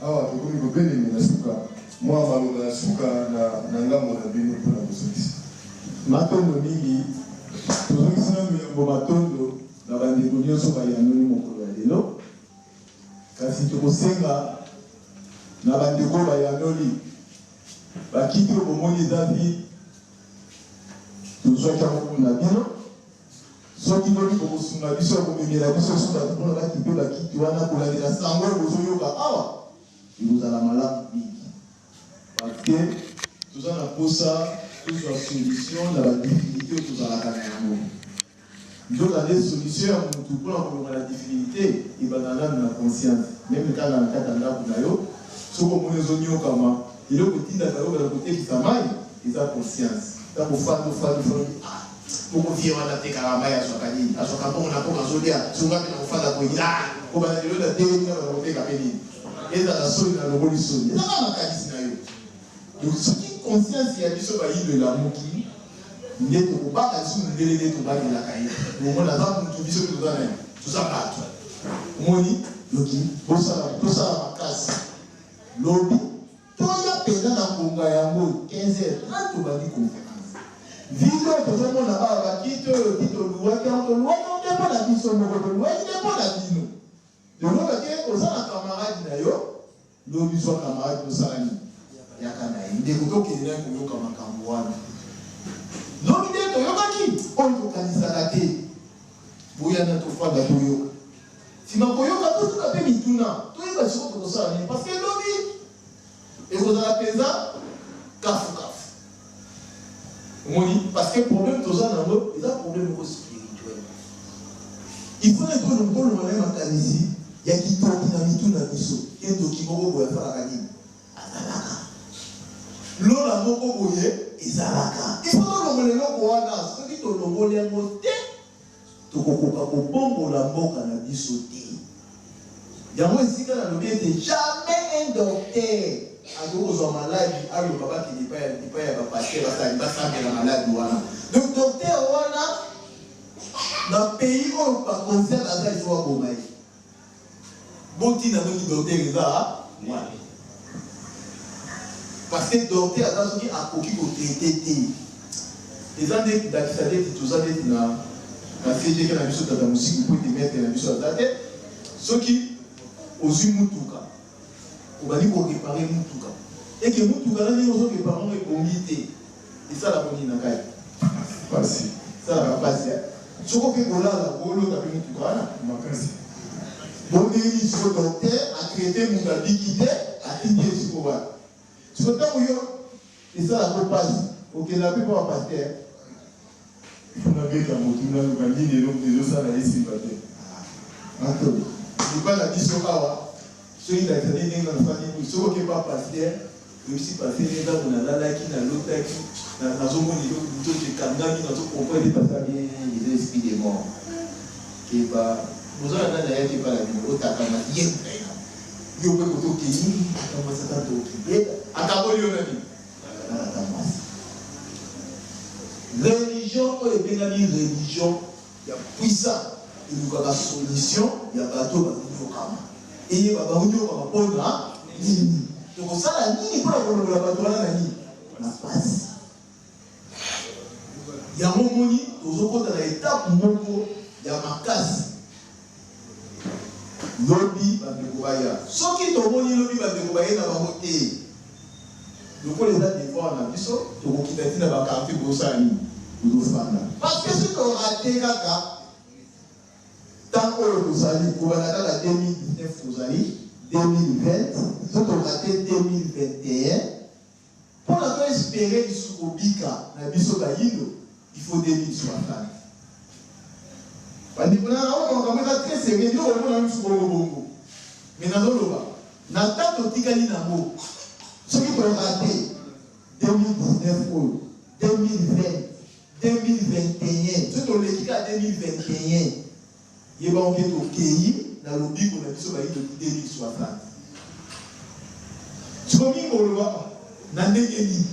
awa tokomi kobeleme na suka, mwa maloba ya suka na na ngambo na bino mpo na kosukisa. Matondo mingi. Tozongisi nanu yambo matondo na ba ndeko nionso bayanoli mokolo ya lelo. Kasi tokosenga na ba ndeko oyo bayanoli, ba kiti oyo bomoni eza vide, tozwaki yango mpo na bino. Soki lobi bokosunga biso ya komemela biso lisusu bato mpo na bakipe ba kiti wana kolandela sango oyo bozoyoka awa, ekozala malamu mingi. Parce que toza na posa tozwa solution na ba difficultes oyo tozalaka na yango. Nzoka nde solution ya mutu pona kolonga na difficulite ebandaka nanu na conscience. Meme kaka na kati ya ndaku na yo, soki omoni ozo niokama, eloko etindaka yo obanda kotekisa mayi eza conscience. Tango ofandi ofandi ofandi olobi ah bongo vieux wana atekaka mayi azwaka nini? Azwaka mbongo na mbongo azolia, soki nga pe nakofanda boye nini? Ah kobanda lelo natelemi nabanda koteka pe nini? Ezala soni na longoli soni eza kaka makanisi na yo. Donc soki conscience ya biso bayindo elamuki nde tokobanga lisusu mundele nde tobangelaka ye. Omoni aza mutu biso pe toza nani? Toza batu. Omoni? Donc bosala tosala makasi lobi toya penza na ngonga yango 15h30 tobandi conference. Video tozomona awa bakiti oyo ti toluwaki yango toluwaki yango te mpo na biso moko toluwaki nde mpo na bino. Lelo ke oza na camarade na yo lobi zwa camarade bosala nini yaka na ye ndeko tokende naye koyoka makambo wana lobi nde toyokaki oyo tokanisaka te boya na tofanda toyoka sima koyoka totuna pe mituna toyeba sikoyo tokosala nini parce que lobi ekozala penza kafu kafu omoni parce que problème toza nango eza problème moko spirituel il faut nde tolongola ye makanisi ya kitoki na mitu na biso ke ndoki moko boye asalaka nini azalaka lola moko boye ezalaka il faut tolongola eloko wana soki tolongoli yango te Tokokoka kobongola mboka na biso te. Yango esika nalobi ete jamais un docteur akoki kozwa maladi aloba bakende epai ya epai ya ba pasteurs basala nini basambela maladi wana. Donc docteur wana na pays oyo ba konzi baza il faut baboma ye. Botina noki docteur eza wapi? Parce que docteur aza soki akoki ko traiter te. Eza nde ndakisa neti toza neti na na CGK na biso tata Musiku po ete maitre na biso aza te. Soki ozui mutuka obandi ko reparer mutuka et que mutuka na ndenge ozo reparer yango ebongi te esalaka nini na kati? Pasi. Esalaka pasi hein. Soki oke kolala okolota pe mutuka wana? Makasi. Bo ndenge nini sikoyo docteur a traiter mutu abiki te atindi ye sikoyo wapi? Sikoyo tango yo esalaka yo pasi okendaka pe epa ba pasteur? Il faut nabeta mutu naluka nini eloko ezosala esimba te. Anthony epa na biso awa soki ndakisa nde ndenge nafandi boye soki oke epa pasteur oyebisi pasteur nde ndako nalalaki nalotaki nazomona eloko nzoto ekangami nazo comprendre te pasteur abi eza esprit de mort keba. Boza na nani ayaki epai na bino otata mwasi ye moto aye na yo mpe kote okei tata mwasi ata tokibeta akaboli yo na nini na tata mwasi. Religion oyo ebengami religion ya puissant elukaka solution ya bato oyo bazonyokama, eyeba baonyokama mpo na nini, tokosala nini mpo na kolongola bato wana na nini na pasi. Yango omoni tozokota na etape moko ya makasi. Lobi bandeko baya. Soki tomoni lobi bandeko baye na bango te, lokola eza devoir na biso, tokokita ti na ba quartier bozosala nini? Bozofanda. Parce que soki to rater kaka temps oyo tozali, kobanda kaka 2019 tozali 2020, soki to rater 2021, Pona to esperer lisusu kobika na biso bayindo il faut 2060. Ba ndeko na nga makambo eza très serieux bino bomona yango lisusu bongo bongo mais nazo loba na temps totikali nango soki to rate 2019 oyo 2020 2021 soki toleki kaka 2021 Yeba oke tokeyi na lobiko na biso bayindo ti 2060. Sikoyo mingi bokoloba ah na ndenge nini?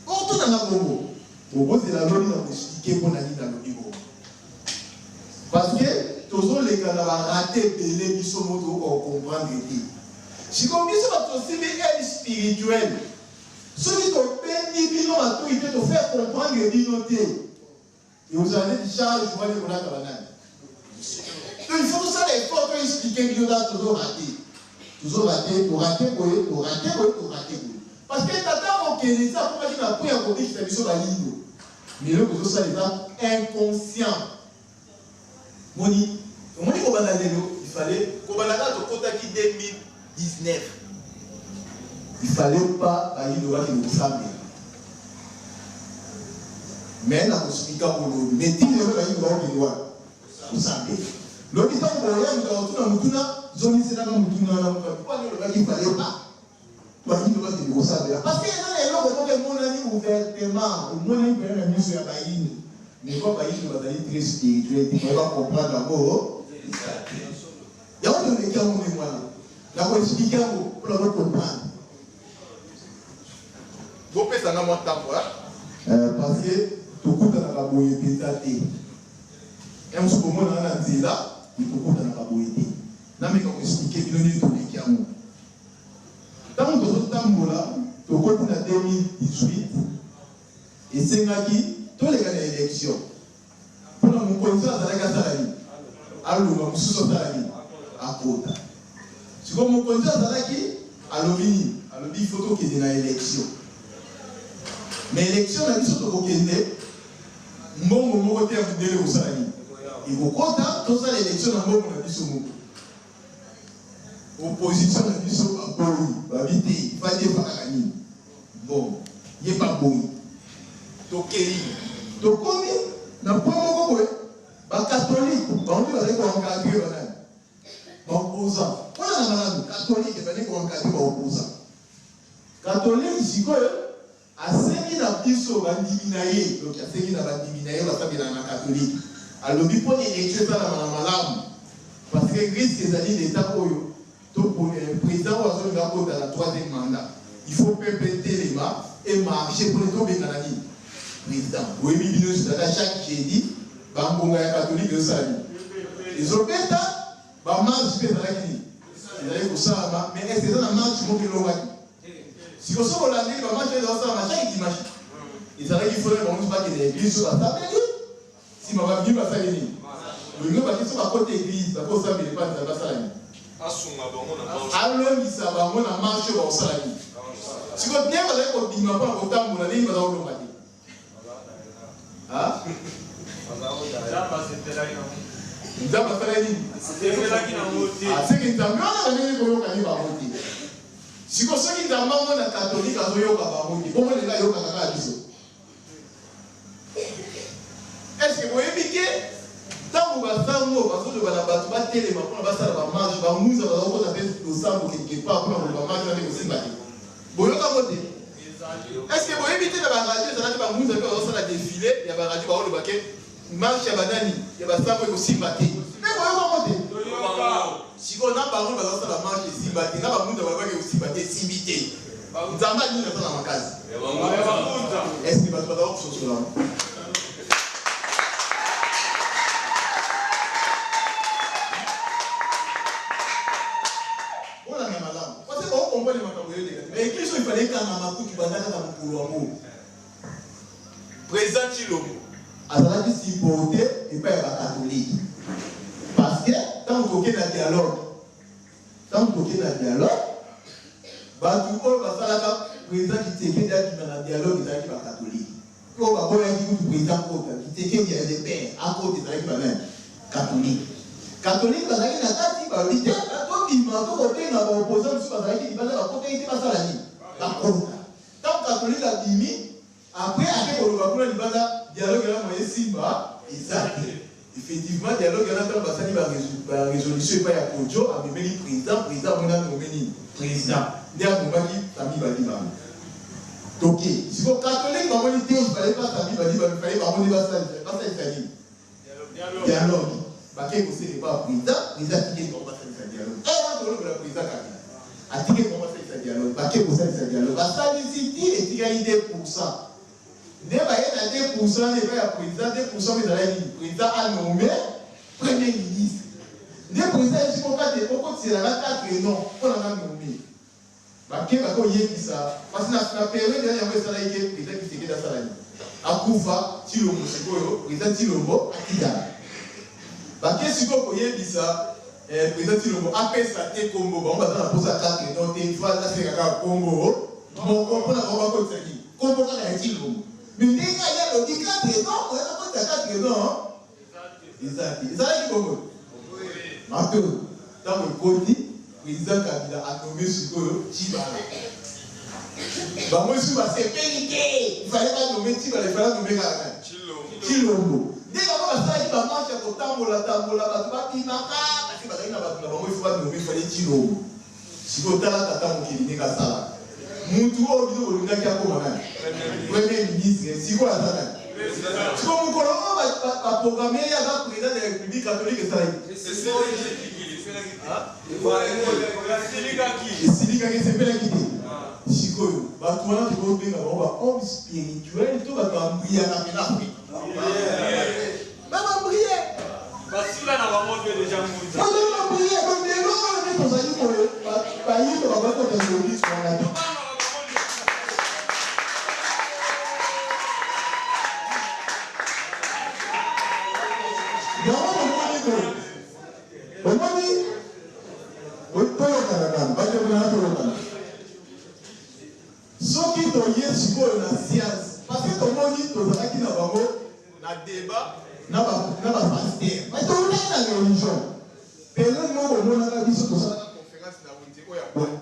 Bokotuna nga bongo? Bobozela lobi na ko expliquer pona nini nalobi bongo. Parce que tozoleka na ba rate ebele biso moko tokoka ko comprendre te. Sikoyo biso batu tosimbi aile spirituelle soki tobendi bino matoyi te to faire comprendre bino te Ekozala neti charge wana ekolata ba nani? Donc il faut tosala effort to expliquer bino da tozo rater. Tozo rater, to rater boye, to rater boye, to rater boye. Parce que tata mokeli esi akomaki na point ya kobikisa biso bayindo. Mais eloko tozosala eza inconscient. Moni, omoni kobanda lelo, il fallait kobanda kaka tokotaki 2019. Il fallait pas bayindo bakende kosambela. Mais na kosipika ngo lobi. Mais ti lelo bayindo bakokende wapi? Kosambela. Lobi ntango boya moto akotuna motuna, zongiselaka motuna wana moto mpo ani olobaki il fallait pas bayindo bakende kosambela. Parce que eza na eloko moko emonani ouvertement, emonani mpenza na miso ya bayindo. Mais comme bayindo bazali très spirituel te, baye ba comprendre yango yango toleki yango ndenge wana. Nako expliquer yango mpona bo comprendre. Bopesa nga mwa ntango eh, parce que tokutanaka boye mpenza te. Ya mosusu bomonaka na nzela, mais tokutanaka boye te. Nameka ko expliquer bino ndenge toleki yango. Ntango tozotambola, tokoti na 2018, esengaki toleka na election. Pona mokonzi oyo azalaki asala nini? Alonga, mosusu asala nini? Akota. Sikoyo mokonzi oyo azalaki alobi nini? Alobi il faut tokende na election. Mais election na biso tokokende mbongo moko te ya mondele ekosala nini? Ekokota, tosala election na mbongo na biso moko. Opposition na biso baboyi, babi te, fadi efa kaka nini? Mbongo. Ye pe aboyi. Tokeyi. Tokomi na point moko boye, ba catholiques bango nde bazali ko encadrer ba nani? Ba opposants. Wana na nanu catholique ebandi ko encadrer ba opposants. Catholique sikoyo Asengi na biso bandimi na ye, donc asengi na bandimi na ye oyo basambelaka na catholique, alobi mpo na election esalama na malamu, parce que risque ezali l'etat oyo to president oyo azolinga akota na troisième mandat, il faut peuple etelema e marcher mpo na tobengana nini president. Boyebi bino nyonso ezalaka chaque jeudi ba ngonga ya catholique ezosala nini? Ezobeta ba marche mpe ezalaki nini? Ezalaki kosalama, mais est-ce eza na marche moko elongaki? Sikoyo soki olandeli ba marche eza osalama chaque dimanche. Ezalaki faut na bango nionso bakende na eglise soki basambeli sima babimi basali nini? Bolingi baki soki bakoti eglise bako sambela epa Nzambe asala nini? Asunga bango na marche. Alongisa bango na marche oyo bakosala nini? Sikoyo bien bazali kobima mpona kotambola ndenge baza kolonga te. Nzambe asalaki nini? Aseki Nzambe wana bandenge koyoka ye bango te. Siko soki Nzambe yango na katolike azoyoka bango te, bongo lelo ayokaka kaka biso. Est-ce que boyebi ke ntango basango bazoloba na bato batelema mpona basala bamarche, bangunza bazokota mpe losambo quelque part mpona koloba marche wana ekosimba te? Boyoka ngo te? Est ce que boyebi te na ba radio ezalaki ba ngunza pe bazosala defile ya ba radio baoloba ke marche ya banani ya basango ekosimba te? Pe boyoka ngo te? Sikoyo na bango baza kosala marche esimba te, na ba Ngunza balobaki ekosimba te, esimbi te. Nzambe ya nini aza na makasi? Est ce que bato bazala kososola yango? Bolanda malamu. Parce que bao comprendre makambo eleka te. Mais église oyo il fallait ekangama kutu banda kaka mokolo yango. President Tshilombo azalaki supporte epai ya ba catholique parce que tango toke na dialogue tango toke na dialogue batu oyo basalaka president Tshisekedi abima na dialogue ezalaki ba catholique oyo baboyaki kutu president akota Tshisekedi ya de père akota ezalaki ba nani catholique catholique bazalaki na kati balobi te tobima tokobenga ba opposant mosusu bazalaki libanda bakotaki te basala nini bakota Tango catholique abimi après ake koloba kuna libanda dialogue wana moyen esimba eza te. Effectivement dialogue wana tango basali ba resolution epai ya Kodjo amemeli president, president amoni a nomme nini? President nde a nommaki Samy Badibanga. Toke sikoyo catholique bamoni te il fallait pas Samy Badibanga il fallait bango nde basalisa nini? Dialogue. Bakei kosenga epai ya president, president atikeli bango basalisa dialogue. Eh wana tolobela president Kabila. Atikeli bango basalisa dialogue, bakei kosalisa dialogue. Basalisi ti etikali 2%. Nde baye na 2% wana epai ya president, 2% wana ezalaki nini? President a nomme premier ministre. Nde president ayebisi kokate okotisela nga 4 noms mpo na nga nomme. Bake bake oyebisa parce na na periode wana yango esalaki ke president Tshisekedi asala nini? Akufa Tshilombo sikoyo president Tshilombo atikala. Bake sikoyo koyebisa eh, president Tshilombo apesa te kombo bango baza na posa 4 non te il faut asenga kaka kombo moko mpona bango bakotisa nini? Kombo kaka ya Tshilombo. Mais ndenge aye alobi 4 non, oya bakotisa 4 non Eza te. Ezalaki bongo te? Matondo. Tango ekoti, President Kabila a nomme sikoyo Tshibala. Bango lisusu basepeli te. Il fallait ba nomme Tshibala, il fallait a nomme kaka nani? Tshilombo. Nde bango basalaki ba marche ya kotambola tambola, bato babimaka parce que bazalaki na bato na bango, il faut ba nomme, il fallait Tshilombo. Sikoyo tala tata mokili ndenge asalaka. Mutu oyo bino bolingaki akoma nani? Premier ministre. Sikoyo aza nani? Sikoyo mokolo oyo ba programme ye aza president de la Republique catholique esalaki esilikaki esepelaki te. Sikoyo bato wana tokobenga bango ba homme spirituel to bato ba mbriaka mpena Afrique. Ba ba brie. Basila na bango mpe deja ngunza. Bazali ba brie donc lelo oyo nde tozali boye bayindo bakoki kokende église wana te. Yango bomoni boye omoni toyokana nanu bandeko na toyokana soki toye sikoyo na science parce que tomoni tozalaki na bango na debat na ba na ba pasteur mais towutaki na religion periode moko bomonaka biso tosalaka conference na wenze oyo ya bwaki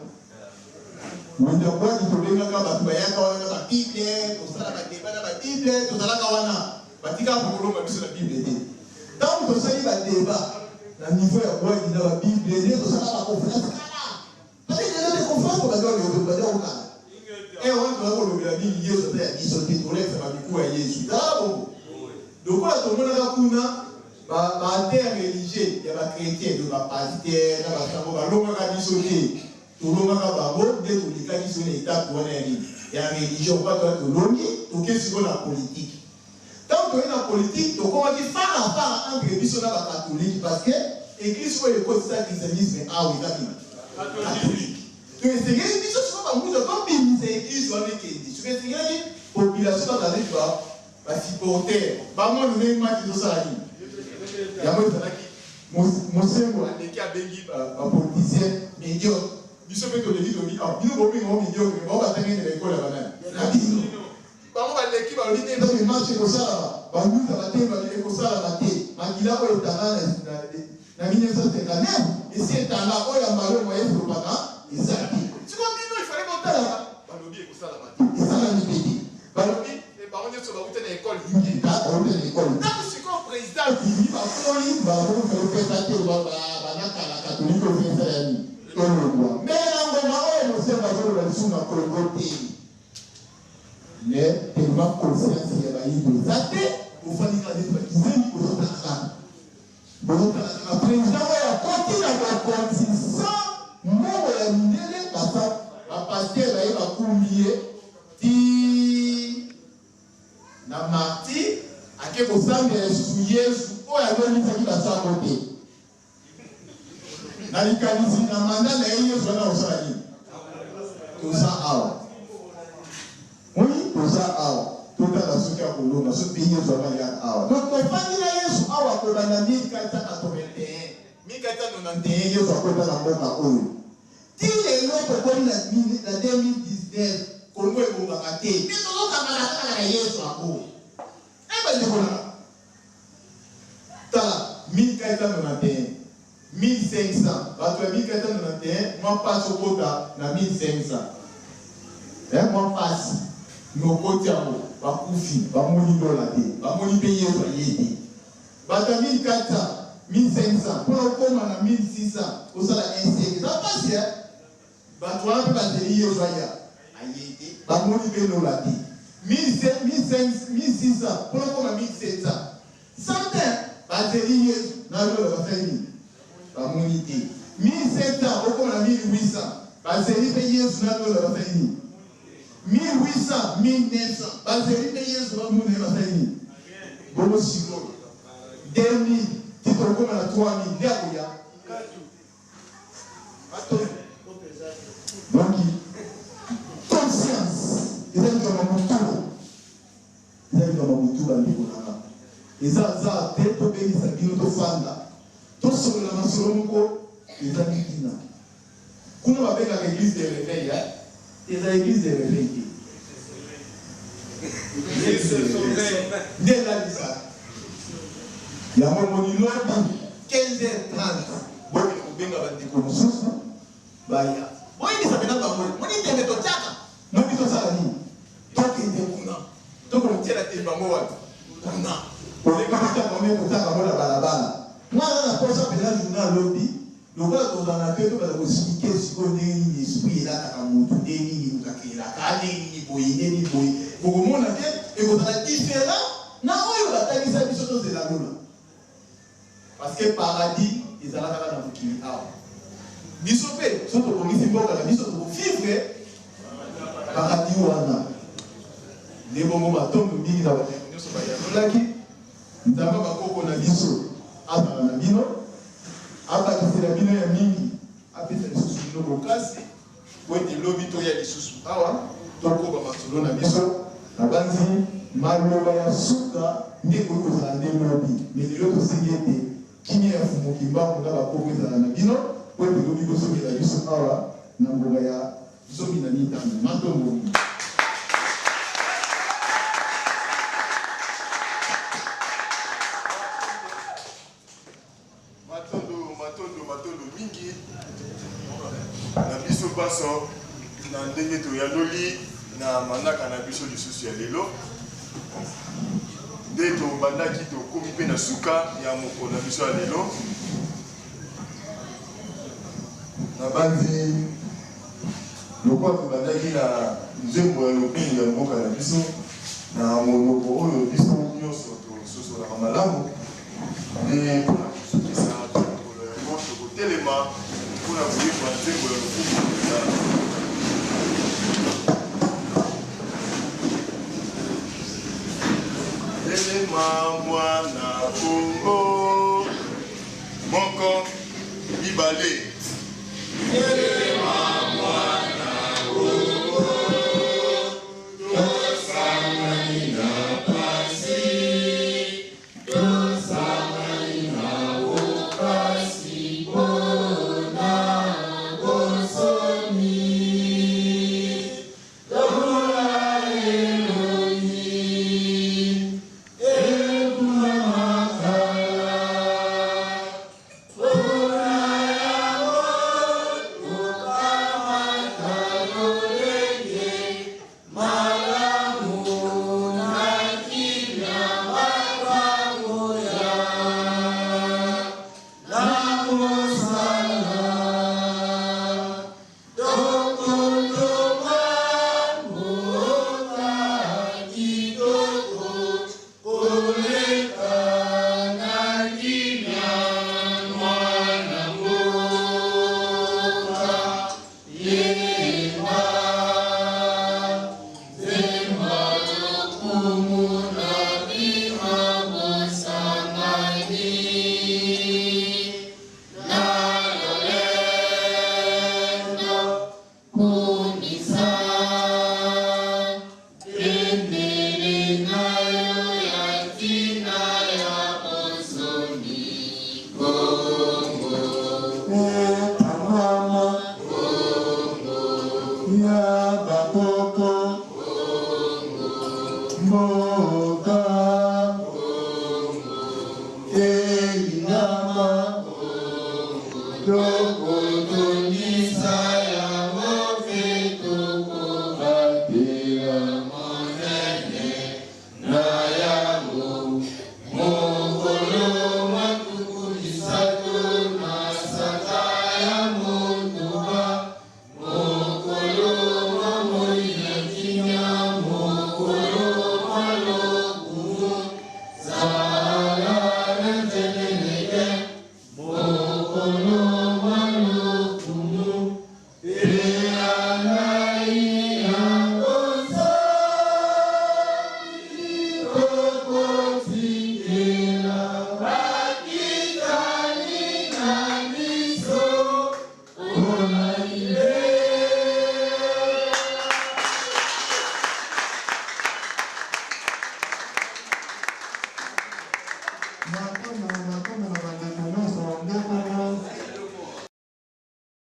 wenze ya bwaki tobengaka bato bayaka wana na ba bible kosala ba debat na ba bible tozalaka wana batikaka kolonga biso na bible te ntango tosali ba debat na niveau ya bwaki na ba bible nde tosalaka ba conference kala Parce que lelo te confiance ko bandi olobi bandi okala. Eh wana toza kolobela mingi Yesu ata ya biso te tolekisa ba mikuwa ya Yesu. Ezalaka bongo. Lokola tomonaka kuna ba ba athées religieux ya ba chrétiens donc ba pasteurs na ba sango balongaka biso te. Tolongaka bango nde tolekaki sikoyo na etape wana ya nini? Ya religion. Kwa toya tolongi toke sikoyo na politique. Tango toye na politique tokomaki fara fara entre biso na ba catholique parce que eglise oyo ekotisa christianisme awa eza nini? Catholique. Donc esengeli biso sikoyo ba ngunza tobimisa eglise wana ekende. Sikoyo esengelaki population bazala neti ba ba supporter bamona ndenge match ezosala nini. Yango ezalaki Mosengo aleki abengi ba politiciens mediocre. Biso pe toleki tolobi ah bino bobenga bango mediocre mais bango batangaki na ba ecole ya ba nani? Na bino. Bango baleki balobi te nzambe marche ekosalama ba ngunza batelemi balobi ekosalama te makila oyo etanga na 1959 esi etanga oyo ya mbala oyo moyen eflopaka eza te sikoyo bino il fallait botalaka balobi ekosalama te esalami pe te balobi bango nyonso bauta na ekole ingeta bauta na ekole ntango sikoyo president abimi bakoli mbala moko fallait pesa te banakala katolike ofesa ya nini elongwa me na ngonga oyo mosembo azoloba lisusu na kongo te Mais tellement conscience ya bayindo eza te, bofandi kaka neti ba kizengi bozo tala kaka. Bozo tala kaka president oyo akoti na bokonzi. Toke kosambela lisusu Yesu oyo alongisaki basango te. Na likanisi na mandat na ye Yesu wana akosala nini? Toza awa. Oui, toza awa. Totala soki akolonga, soki mpe Yesu wana ayaka awa. Donc tofandi na Yesu awa kobanda 1481. 1491 Yesu akota na mboka oyo. Ti lelo tokomi na 2019 Congo ebongaka te. Mais tozokangana kaka na Yesu yango. Eh bandeko na nga. Tala 1491, 1500 bato ya 1491 mwa pasi okota na 1500. Eh mwa pasi mais okoti yango bakufi bamoni lola te bamoni pe Yesu aye te. Bato ya 1400, 1500 pona okoma na 1600 osala un siècle eza pasi hein. Batu wana pe bazeli Yezu aya, aye te, bamoni pe lola te. 1600 pona okoma 1700 cent bazeli Yezu na lola basali nini? Bamoni te. 1700 okoma na 1800 bazeli pe Yezu na lola basali nini? 1800, 1900 bazeli pe Yezu bamona ye basali nini? Bongo sikoyo 2000 ti tokoma na 3000 nde akoya? Donc conscience eza likambo ya motu, eza likambo ya motu bandeko na nga. Eza hasard te tobengisa bino tofanda tosolola masolo moko ezangi ntina. Kuna babengaka eglise de reveil, hein? Eza eglise de reveil te. Nde elalisaka. Yango omoni lobi 15h30 bokende kobenga bandeko mosusu baya. Boyebisa mpenza bango, moni tembe totiaka, lobi tosala nini? Tokende kuna. Tokende kotiela tembe yango wapi? Kuna. Olingi kotiaka yango, kotiaka yango na balabala. Nga naza na posa mpenza journal lobi Lokola tozala na te, tobanda ko expliquer sikoyo ndenge nini esprit elataka mutu, ndenge nini mutu akelaka, ndenge nini boye, ndenge nini boye. Bokomona ke ekozala different na oyo batangisa biso tozela lola. Parce que paradis ezalaka kaka na mokili awa. Biso pe soki tobongisi mboka na biso toko vivre paradis wana. Nde bongo matondo mingi na bandeko nionso bayanolaki. Nzambe ya bakoko na biso azala na bino, abakisela bino ya mingi, apesa lisusu bino bokasi po ete lobi toya lisusu awa tokoba masolo na biso. Nabanzi maloba ya suka nde ekoki kozala nde lobi, mais lelo tosengi ete kimia ya Mfumu Kimbangu na bakoko ezala na bino po ete lobi bozongela biso awa na ngonga ya 15. Matondo mingi. Matondo, matondo, matondo mingi na biso banso na ndenge toyanoli na manaka na biso lisusu ya lelo. Nde tobandaki tokomi mpe na suka ya mokolo na biso ya lelo. Nabanzi lokola tobandaki na nzembo ya lokumu ya mboka na biso na monoko oyo biso nyonso tososolaka malamu, nde mpo na kosukisa mokolo yango tokotelema mpo na koyemba nzembo ya lokumu ya mboka na biso. Telema mwana Kongo. Moko, mibale. Telema mwana Kongo, tosangani na pasi, tosangani na bokasi mpo na bonsomi. Lokola elongi ekumama kala, mpo na yango. Kitoko.